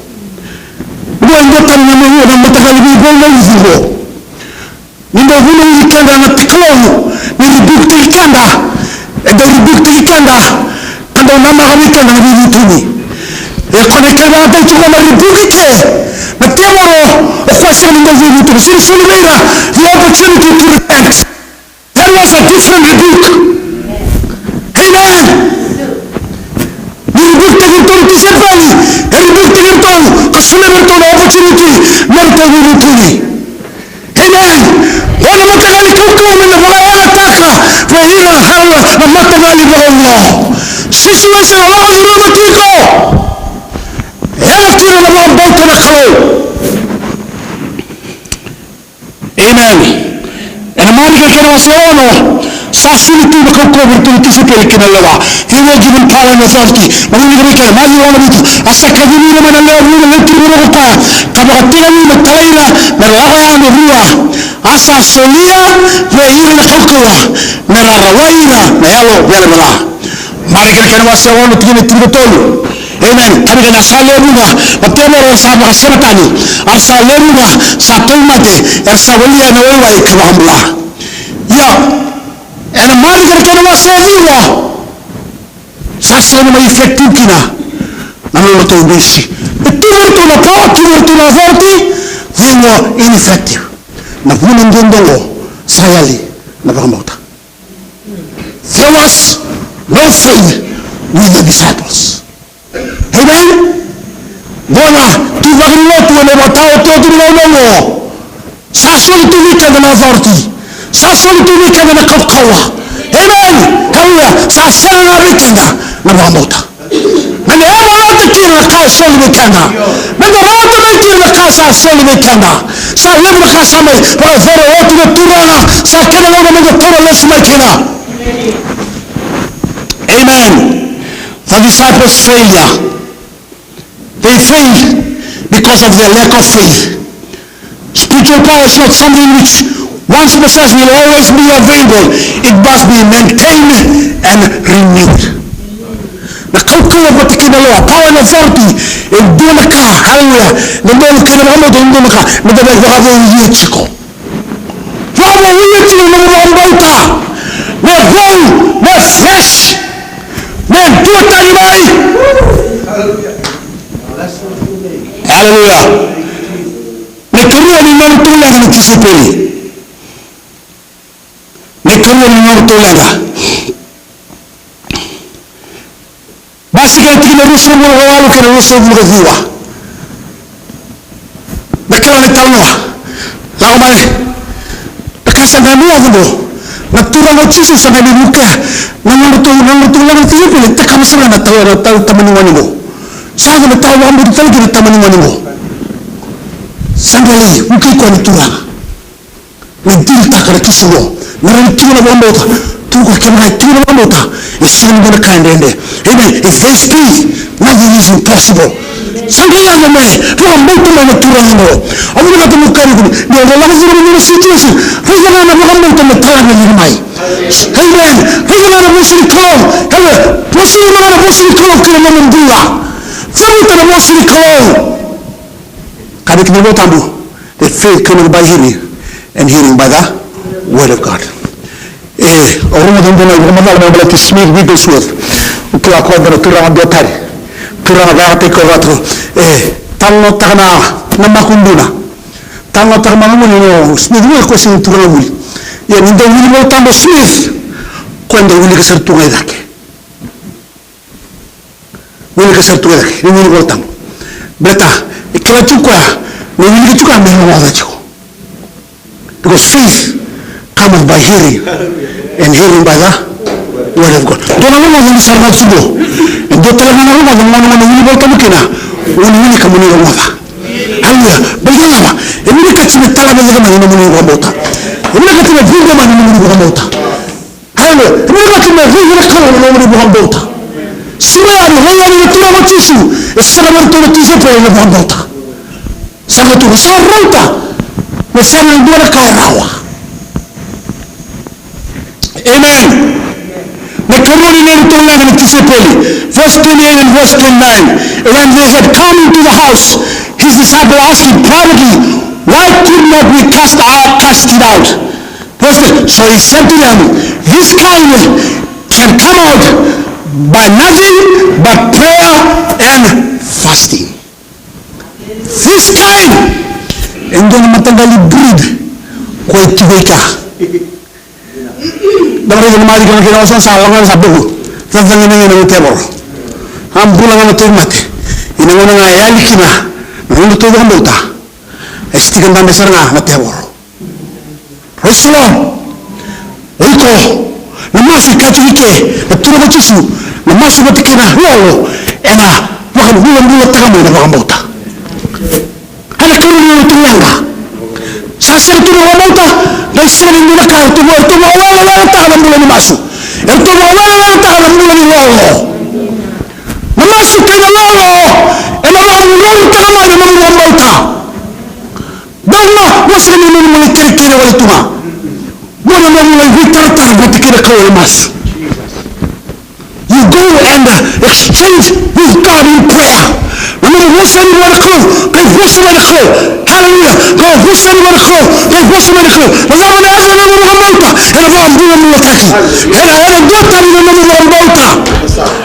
Qo e dua tale na, na, na mataqali veivaunautaki qo. Ni dau vunauci keda na Kalou, ni rebuke-taki keda. E dau rebuke-taki keda ka dau namaka vei keda na veivutuni. E koya na kena ivakataotioti, na rebuke ke. Na tevoro, o koya sega ni dau veivutuni, sega ni soli vei ira the opportunity to repent. That was a different rebuke. Amen. Ni rebuke-taki iratou na tisaipeli, e rebuke-taki iratou, ka solia vei iratou na opportunity me ratou veivutuni. Amen. Qo na mataqali kaukauwa me na vakayagataka vei ira, haleluya, na mataqali vakaoqo. Situation e lako curuma tiko, yaga kina na vakabauta na Kalou. Amen. Ena Marika na kena wase ono, sa soli tu na kaukauwa vei iratou na tisaipeli kei na lewa. They were given power and authority. Mo ni vei keda, Maciu ono vitu. A sa kacivi ira mai na lewe vuqa na lewe tinikarua ko koya, ka vakatagi me talai ira me ra lako yani e rua. A sa solia vei ira na kaukauwa me ra rawai ira na yalo yalava ca. Marika na kena wase ono, tikina e tinikatolu. Amen. Ka vaka na sa lewe vuqa na tevoro era sa vakaseva tani, a ra sa lewe vuqa sa tauvimate, era sa walia na waiwai ka vakabula. Ia, ena Marika na kena wase e ciwa, sa sega ni mai effective kina na nodratou dusi. E tu vei iratou na power, tu vei iratou na authority, they were ineffective. Na vuna duadua oqo, sa yali na vakabauta. There was no faith with the disciples. Amen. Qo na ituvaki ni lotu ena ivakataotioti ni gauna oqo. Sa soli tu vei keda na authority. Sa soli tu vei keda na kaukauwa. Amen. Haleluya. Sa sega ga vei keda na vakabauta. Meda yavalata kina na ka e soli vei keda. Meda rawata mai kina na ka sa soli vei keda. Sa levu na ka sa mai vakayacori oti na Turaga. Sa kena gauna meda taura lesu mai kina. Amen. The disciples' failure. They failed because of their lack of faith. Spiritual power is not something which, once possessed, will always be available. It must be maintained and renewed. Na kaukauwa vata kei na lewa, power and authority, e dua na ka, haleluya, na dodonu kei na vakabauta, e dua na ka meda vakavouya tiko. Vakavouya tiko na nomu vakabauta. Me vou, me fresh, me dua tani mai. Haleluya. Na ikarua ni nodratou leqa na tisaipeli. Na ikarua ni nodratou leqa. Basika na tikina ruasagavulu ka walu kei na ruasagavulu ka ciwa. Na kena italanoa. Lako mai. Na ka sa qai mai yaco qo. Na Turaga o Jisu sa qai mai vukea na nodratou, na nodratou leqa na tisaipeli, e takava sara ga na tama, na tama ni gone qo. Sa yaco me tawa vakabauta tale kina na tama ni gone qo. Sa qai lai vukei koya na Turaga. Me dilitaka na kisi qo. Me rawa ni tiko na vakabauta. Tiko, kevaka e tiko na vakabauta, e sega ni dua na ka e dredre. Amen. If there's faith, nothing is impossible. Sa qai yaco me vakabauta mai na Turaga qo. Au vinakata meu kaya vei kemuni, ni o lako curuma na situation, raica ga na vakabauta me tala me curu mai. Amen. Raica ga na vosa ni Kalou. Amen. Vosa ni, raica ga na vosa ni Kalou kei na nomu bula. Cavuta na vosa ni Kalou. Kaya na iVolatabu, that faith cometh by hearing, and hearing by the word of God. E, au rogoca dua na ivakamacala mai baleti Smith Wigglesworth. Au kila o koya e dua na turaga duatani. Turaga vakayagataki koya vata. E, talanoataka na, na makubuna. Talanoataka makubuna, o Smith Wigglesworth, koya sega ni turaga vuli. Ia ni dau wili Volatabu o Smith, koya e dau wilika sara tu ga i cake. Wilika sara tu ga i cake, ni wili Volatabu. Baleta e kila tiko o koya, me wilika tiko ga me rogoca tiko. Because faith cometh by hearing, and hearing by the word of God. Dua na rogoca ni sa rogoca tiko. E dua tale ga na rogoca mo na, mo na wili Volatabu kina, mo na wilika mo ni rogoca. Haleluya. Baleta na cava? E vinakati me tala mai cake mai na nomuni vakabauta. E vinakati me vuqa mai na nomuni vakabauta. Haleluya. E vinakati me raici na Kalou na nomuni vakabauta. Sega ni raica na Turaga o Jisu, e sega ni ratou na tisaipeli na vakabauta. Sa qai tukuna, sa rauta me sega ni dua na ka e rawa. Amen. Na ikarua ni nodratou leqa na tisaipeli. Verse twenty-eight and verse twenty-nine. And when they had come into the house, his disciples asked him privately, "Why could not we cast out, cast it out?" Verse three, so he said to them, "This kind can come out by nothing but prayer and fasting." This kind. E dua na mataqali breed ko e tiko i kea. Da raica na Marika na kena wasa sa lako ga sa buku. Cakacaka ga na tevoro. A bula ga na tauvimate. Ia na gauna ga e yali kina na nodratou vakabauta, e stika dabe sara ga na tevoro. Praise the Lord. O iko, na masu e kaya tiko i ke na Turaga o Jisu, na masu vata kei na lolo ena vakabulabulataka mai na vakabauta. Ena kena lolo tu leqa. Sa sega tu na vakabauta, qai sega ni dua na ka, eratou vakaweleweletaka na bula ni masu. Eratou vakaweleweletaka na bula ni lolo. Na masu kei na lolo ena vakabulabulataka mai na nomu vakabauta. Dou na vosa ni nomu lai kerekere wale tu ga. Mo na nomu lai veitaratara vata kei na Kalou ena masu. You go and, uh, exchange with God in prayer. Na nomu vosa ni vua na Kalou, qai vosa mai na Kalou. Hallelujah. Qai vosa ni vua na Kalou, qai vosa mai na Kalou. Na cava na yaca na nomu vakabauta? Ena vakabulabulataki. Ena, ena duatani na nomu vakabauta.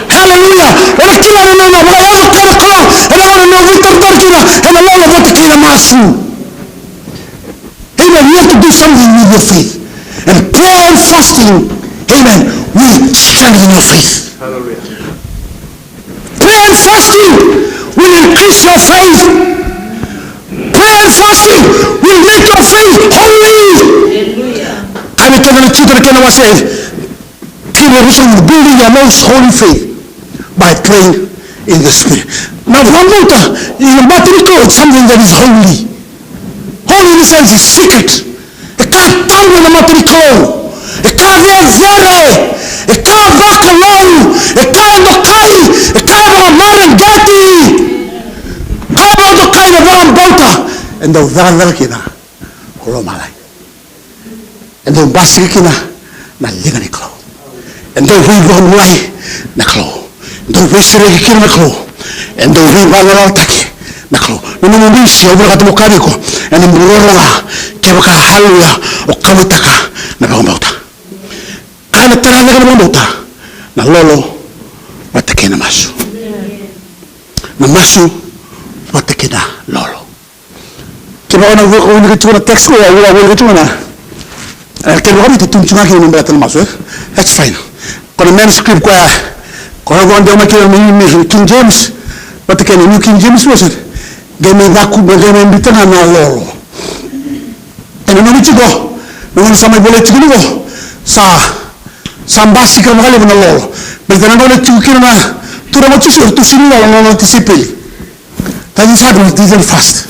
Hallelujah. Ena kila na nomu vakabauta na Kalou. Ena gauna na nomu veitaratara kina, ena lolo vata kei na masu. Amen. You have to do something with your faith. And prayer and fasting, amen, will strengthen your faith. Hallelujah. Prayer and fasting will increase your faith. Prayer and fasting will make your faith holy. Hallelujah. Kaya na Turaga na Jisu ena kena wase tini, na ruasagavulu, building your most holy faith by praying in the Spirit. Na vakabauta ena mata ni Kalou, it's something that is holy. Holy in the sense is secret. E ka tabu ena mata ni Kalou. E ka cecere. E ka vakalou. E ka dokai. E ka vakamareqeti. Ka vakatokai na vakabauta. E dau cakacaka kina o lomalagi. E dau basika kina na liga ni Kalou. E dau veivakabulai na Kalou. E dau veisereki kina na Kalou. E dau veivagalalataki na Kalou. Na nomu bisi, au vinakata meu kaya vei iko, ena bula rogorogo ga kevaka, haleluya, o kauwaitaka na vakabauta. Ka na tara cake na vakabauta, na lolo vata kei na masu. Na masu vata kei na lolo. Kevaka o na wilika tiko na text qo, au wilika tiko na, e, kevaka o na tukuna tiko ga kina me baleta na masu, e? That's fine. Ko na manuscript koya, ko na vodo mai kina na King James, vata kei na New King James Version. Qai mai caku, qai mai biuta ga na lolo. Ena nomu tiko, na gauna sa mai volai tiko ni qo, sa, sa basika vakalevu na lolo. Baleta na gauna tiko kina na Turaga o Jisu, eratou sega ni lolo na nona tisaipeli. That is how it was did fast.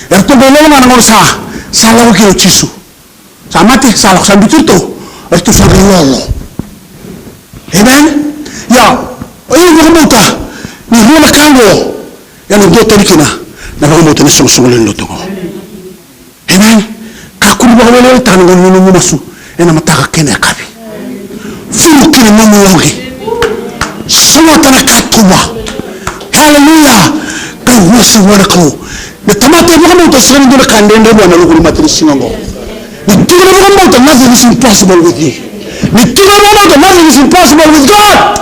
Eratou qai lolo ga na gauna sa, sa lako kina o Jisu. Sa mate, sa lako, sa biuti iratou. Eratou sa qai lolo. Amen? Ia, o iko vakabauta ni rua na ka qo, ena duatani kina na vakabauta ni soqosoqo lewe ni lotu qo. Amen. Kakua ni vakaweleweletaka na gauna ni nomu masu ena mataka kei na yakavi. Fulu ki na nomu loqi. Sogota na katuba. Haleluya. Qai vosa vua na Kalou. Na tamata e vakabauta, sega ni dua na ka dredre vua ena loqu ni matanisiga oqo. Ni tiko na vakabauta, nothing is impossible with you. Ni tiko na vakabauta, nothing is impossible with God.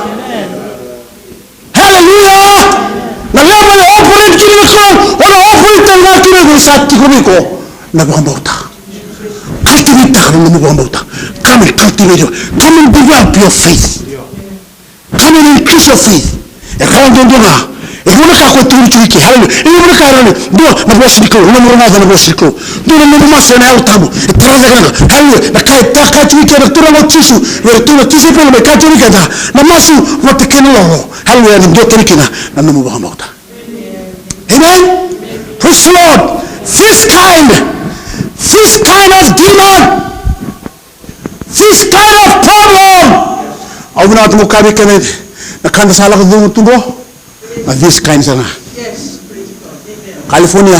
Haleluya! Na level e operate kina na Kalou, o na operate tale ga kina ni sa tiko vei iko na vakabauta. Cultivate-taka na nomu vakabauta. Come and cultivate your, come and develop your faith. Come and increase your faith. E rawa duadua ga. E rua na ka ko e tukuni tiko i ke. Haleluya. E rua na ka e rawa ni, dua na vosa ni Kalou, na nomu rogoca na vosa ni Kalou. Dua na nomu masu ena Yalo Tabu. E tara cake na ka. Haleluya. Na ka e kaya tiko i ke na Turaga o Jisu vei iratou na tisaipeli, mai kaya tiko vei keda, na masu vata kei na lolo. Haleluya, ena duatani kina na nomu vakabauta. Amen. Praise the Lord. This kind, this kind of demon, this kind of problem. Au vinakata meu kaya vei keda, na ka da sa lako curuma tu qo, na this kind sara ga. California,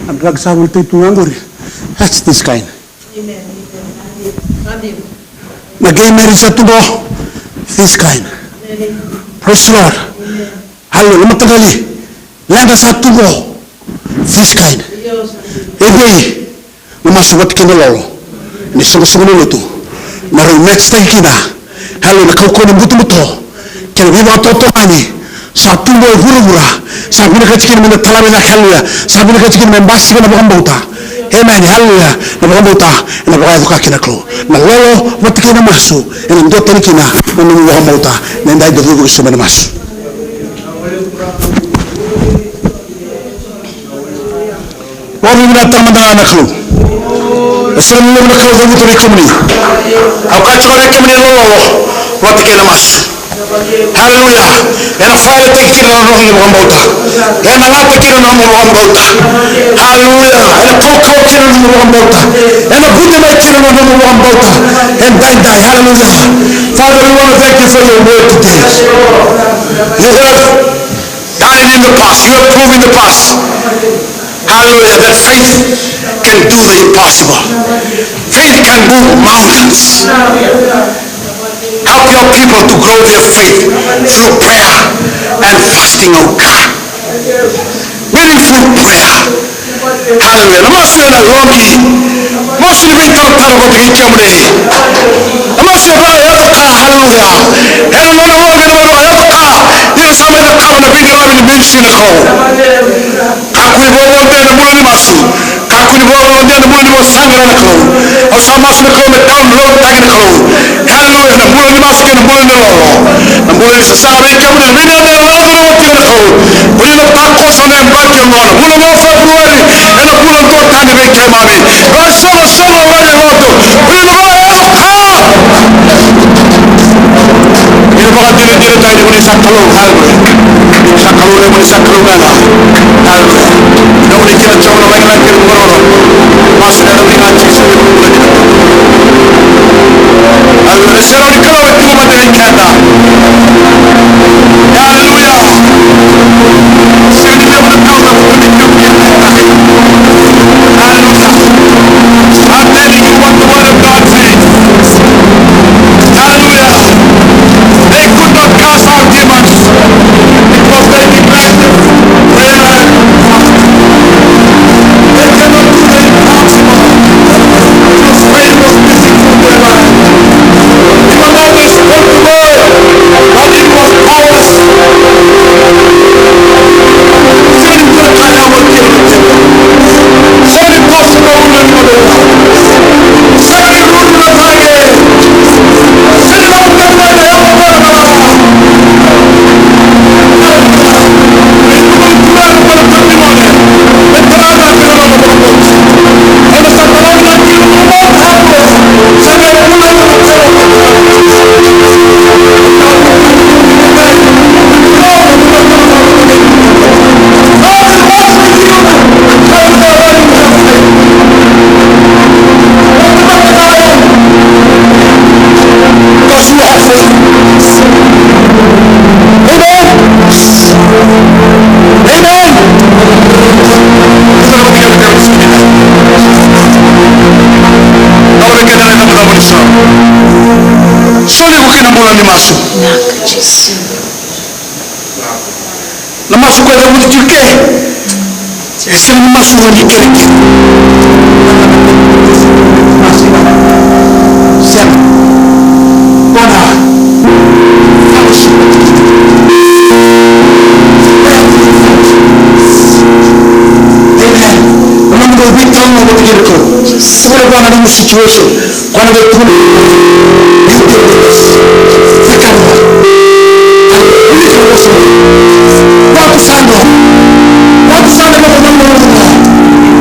na drug sa volitaki tu ga qori. That's this kind. Na gay marriage sa tu qo, this kind. Praise the Lord. Hallelujah. Na mataqali leqa sa tu qo, this kind. E vei na masu vata kei na lolo ni soqosoqo ni lotu, na rau match-taki kina, hallelujah, na kaukauwa ni butobuto kei na veivakatotogani Sa tubu e vuravura. Sa vinakati kina me da tala vinaka, haleluya. Sa vinakati kina me basika na vakabauta. Emeni, haleluya. Na vakabauta ena vakayaco ka kina na Kalou. Na lolo vata kei na masu ena duatani kina na nomu vakabauta. Na edai da cuva ki so mai na masu. Vakavinavinakataka mada na Kalou. E sega ni lolovi na Kalou, cavuta vei kemuni. Au kaya tiko vei kemuni, e lololo vata kei na masu. Haleluya. Ena violetaki kina na nomu vakabauta. Ena lata kina na nomu vakabauta. Haleluya. Ena kaukauwa kina na nomu vakabauta. Ena vute mai kina na nomu vakabauta. Edaidai. Haleluya. Father, we want to thank you for your word today. You have done it in the past. You have proven the past. Hallelujah. That faith can do the impossible. Faith can move mountains. Help your people to grow their faith through prayer and fasting, oh God. Meaningful prayer. Hallelujah. Na masu ena loki. Masu ni veitaratara vata kei kemuni. Na masu e vakayaco ka, hallelujah. Ena nona loki na vanua e yaco ka. Ni ra sa mai cakava na veiqaravi ni ministry na Kalou. Kakua ni vakacegu ena bula ni masu. Kakua ni vakacegu ena bula ni vakasaqara na Kalou. Au sa masu na Kalou me download taki na Kalou. Hallelujah. Na bula ni masu kei na bula ni lolo. Na bula ni sasaga vei kemuni, na vinaka, na lalaga na wati na Kalou. Koni na takoso na yabaki oqo, na vula o February, ena vula duatani vei keimami. Vakasoqosoqo vei na lotu. Koni na vakayaco ka. Ni na vakadinadinataki ni ko ni sa Kalou, haleluya. Ni ko sa Kalou, ni ko ni sa Kalou ga. Haleluya. Ni ko ni kila Jiova na lagilagi kei na maroroi. Masu ena yaca i Jisu. Haleluya. Ni sega ni Kalou e tu vata kei keda. Haleluya. Sega ni levu na ka o na tukuna tiko vei keda. Haleluya. I'm telling you what the word of God says. Hallelujah. They could not cast out demons because they neglected prayer and fasting. They cannot do the impossible because faith was missing from their life. Even though they spoke the word, but it was powerless. Amen. Amen. Soli iko kina bula ni masu. Na masu ko e cavuti tiko ke. E sega ni masu ni kerekere. Sega. Ko na fellowship. Amen. Na nomu dau veitalanoa vata kei na Kalou. Tukuna vua na nomu situation. Ko na veitukuna. You deal with this. Fika vua. Release your soul. Watu sando. Watu sando.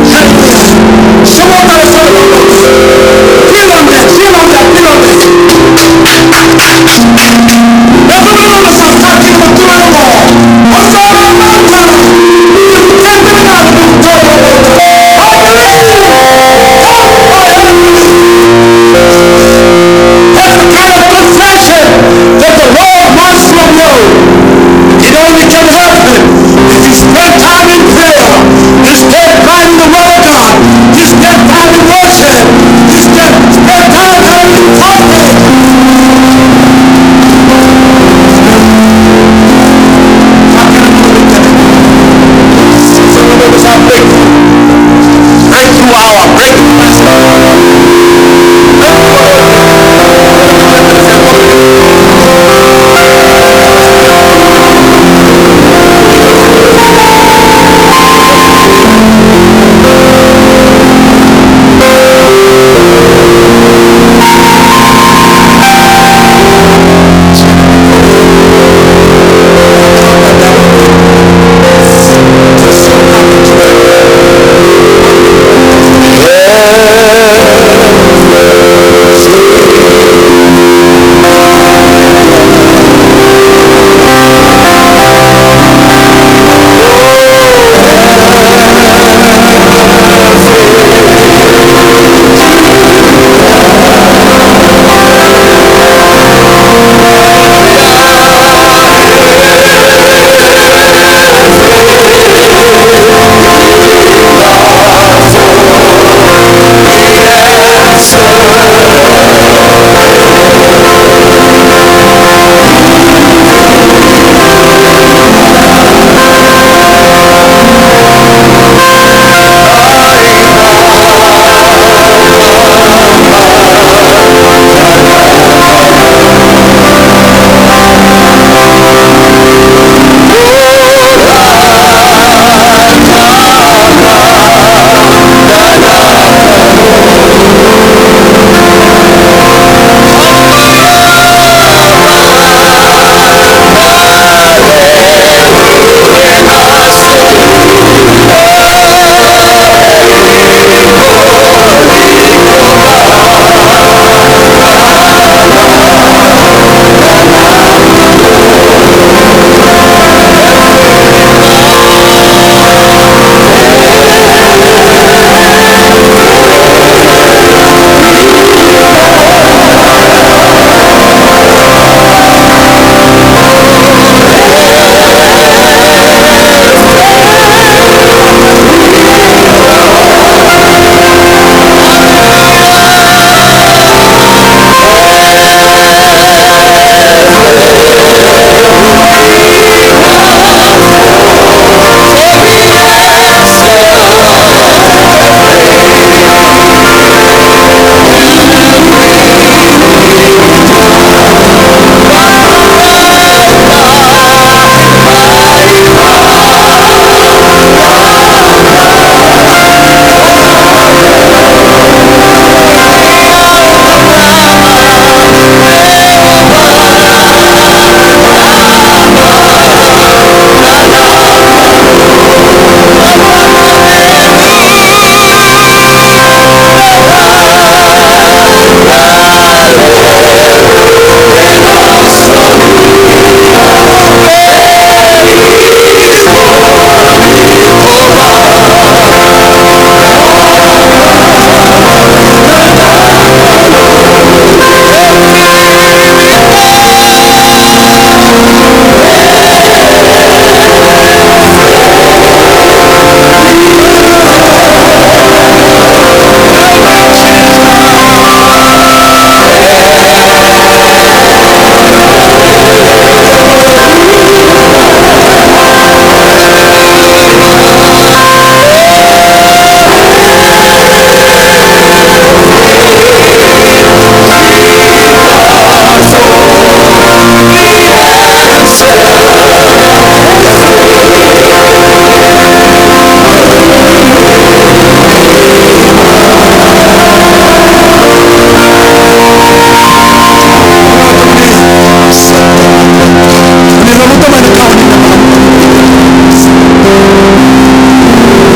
Hallelujah. Someone that is sando. Feel on that. Feel on that. Feel on that.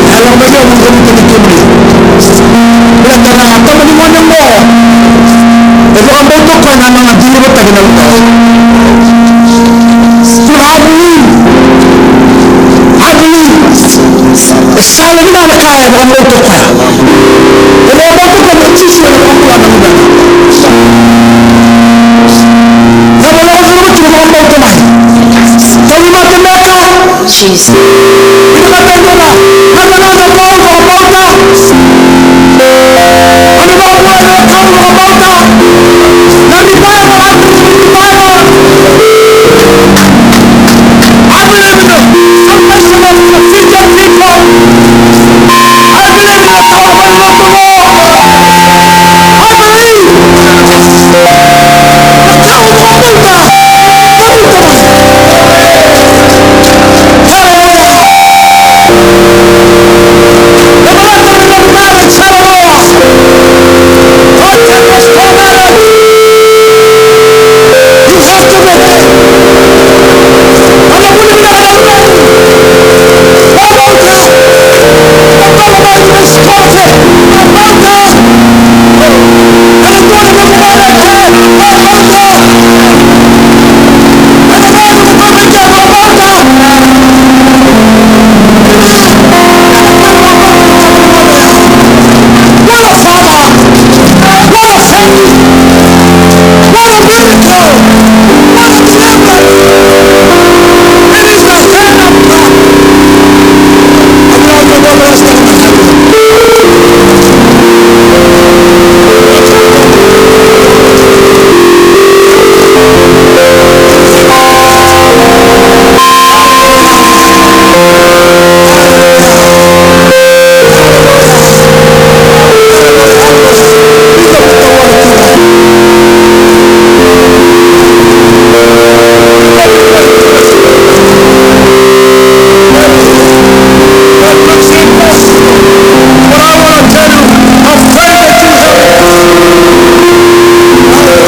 Yalo mai vei au, meu vakabauta tiko mai. Baleta na tama ni gone oqo, e vakabauta o koya na nona deliver-taki na luve. Tukuna, "I believe. I believe." E sega ni dua na ka e vakabauta o koya. E vakabauta o koya na Jisu ena vakabula na luvena. Cava o lako curuma tiko vakabauta mai? Tauvimate beka? Jesus. Vinakata e dua na gacagaca vou vakabauta. Ena vakabula na Kalou vakabauta. Na revival, na revival. I believe in the salvation of the Fijian people. I believe in the power of the Lord. I believe. What a father! What a faith! What a miracle! What a deliverance! It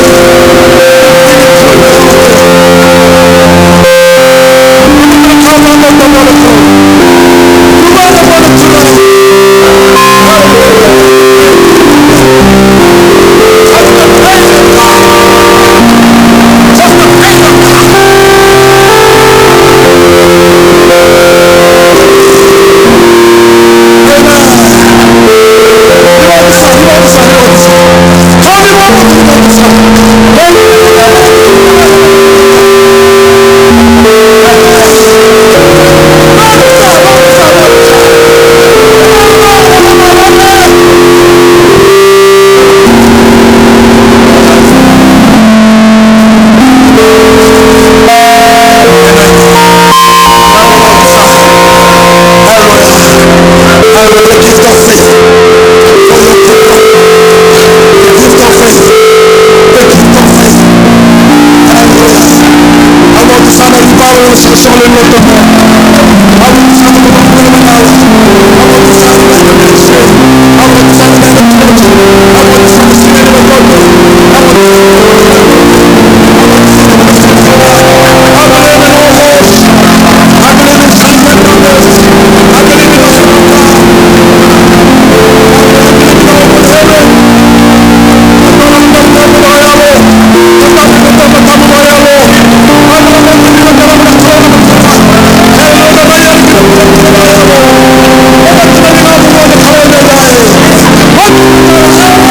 is the hand of God. Hallelujah. Hallelujah. The gift of faith. For your people. The gift of faith. The gift of faith. Hallelujah. Au vakabauta sara na revival ena soqosoqo lewe ni lotu oqo. Au vakabauta sara na revival. Au vakabauta sara na revival. Au vakabauta sara na revival. Au vakabauta sara na revival.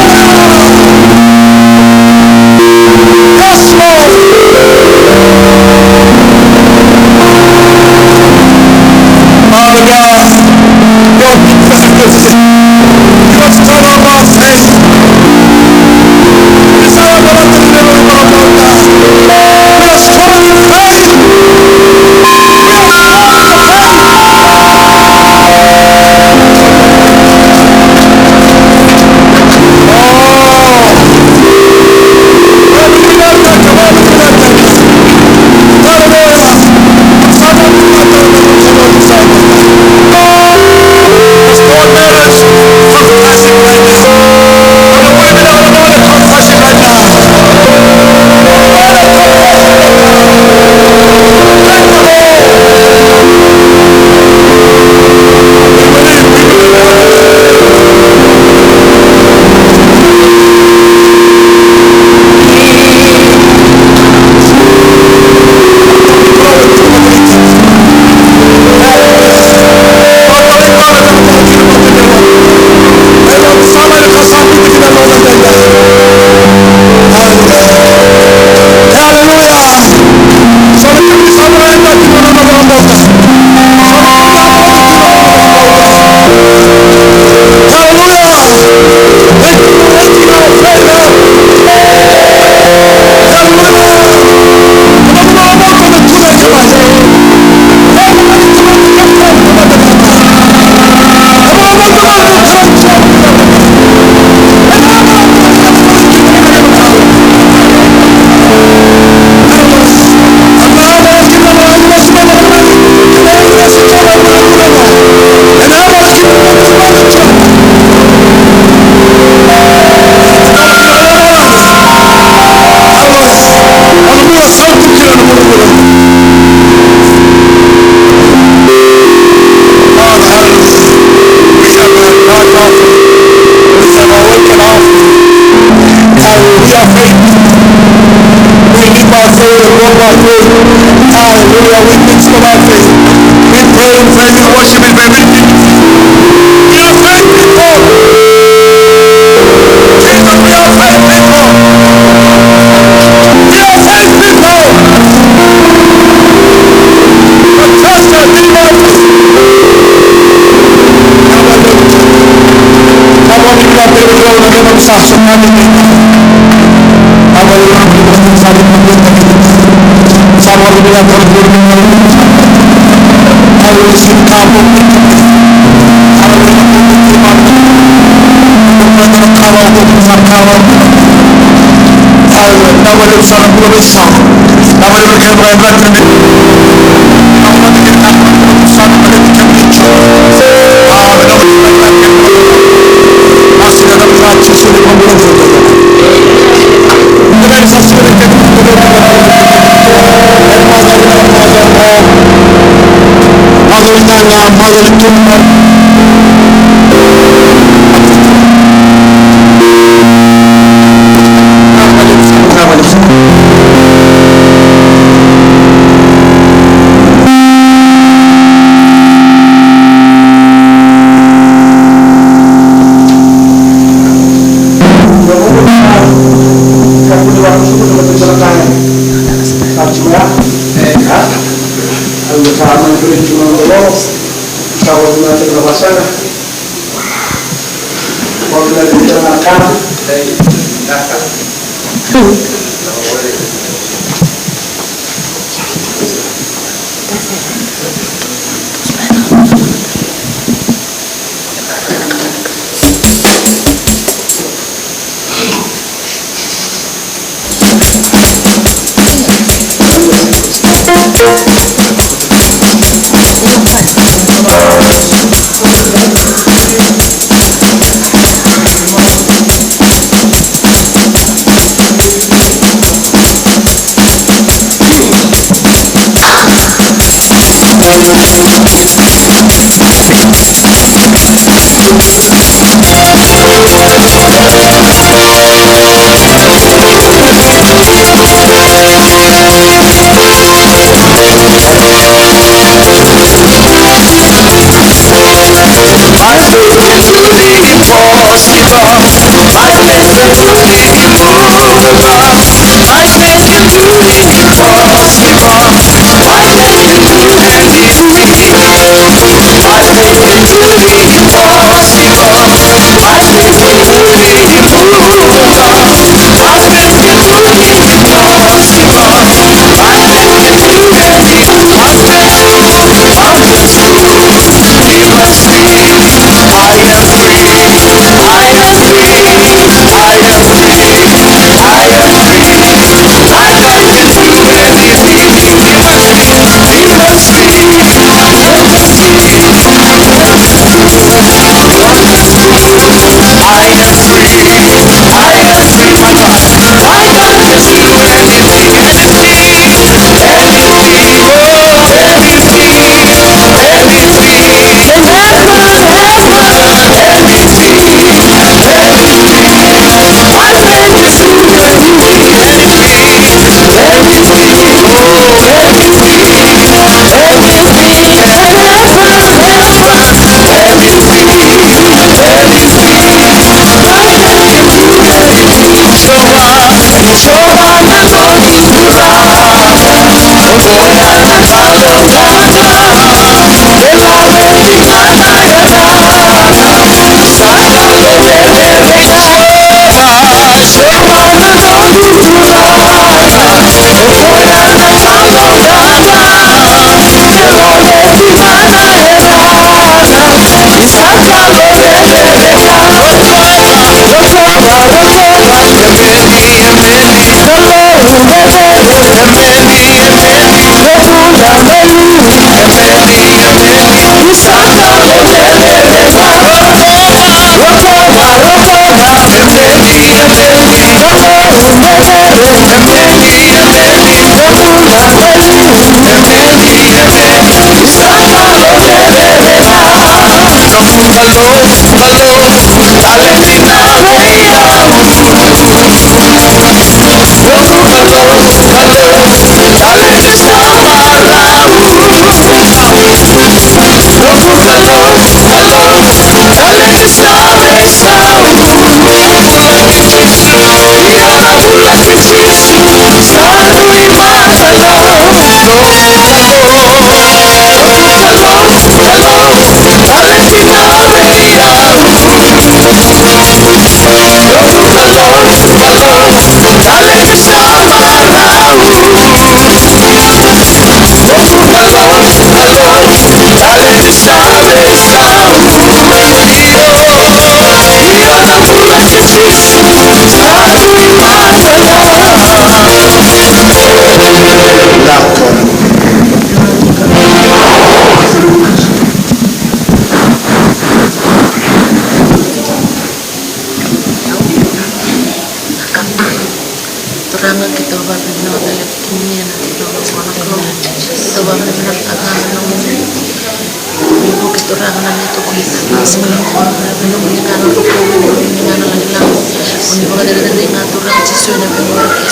Vakavinakataka na nomu veivuke, Turaga, na neitou kuita. Siga nikua, na nomu ligana, na nomu ligana lagilagi. Mo ni vakacerecerei ga, Turaga Jisu, ena veivuke.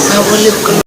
Sa vakalevu, Kalou.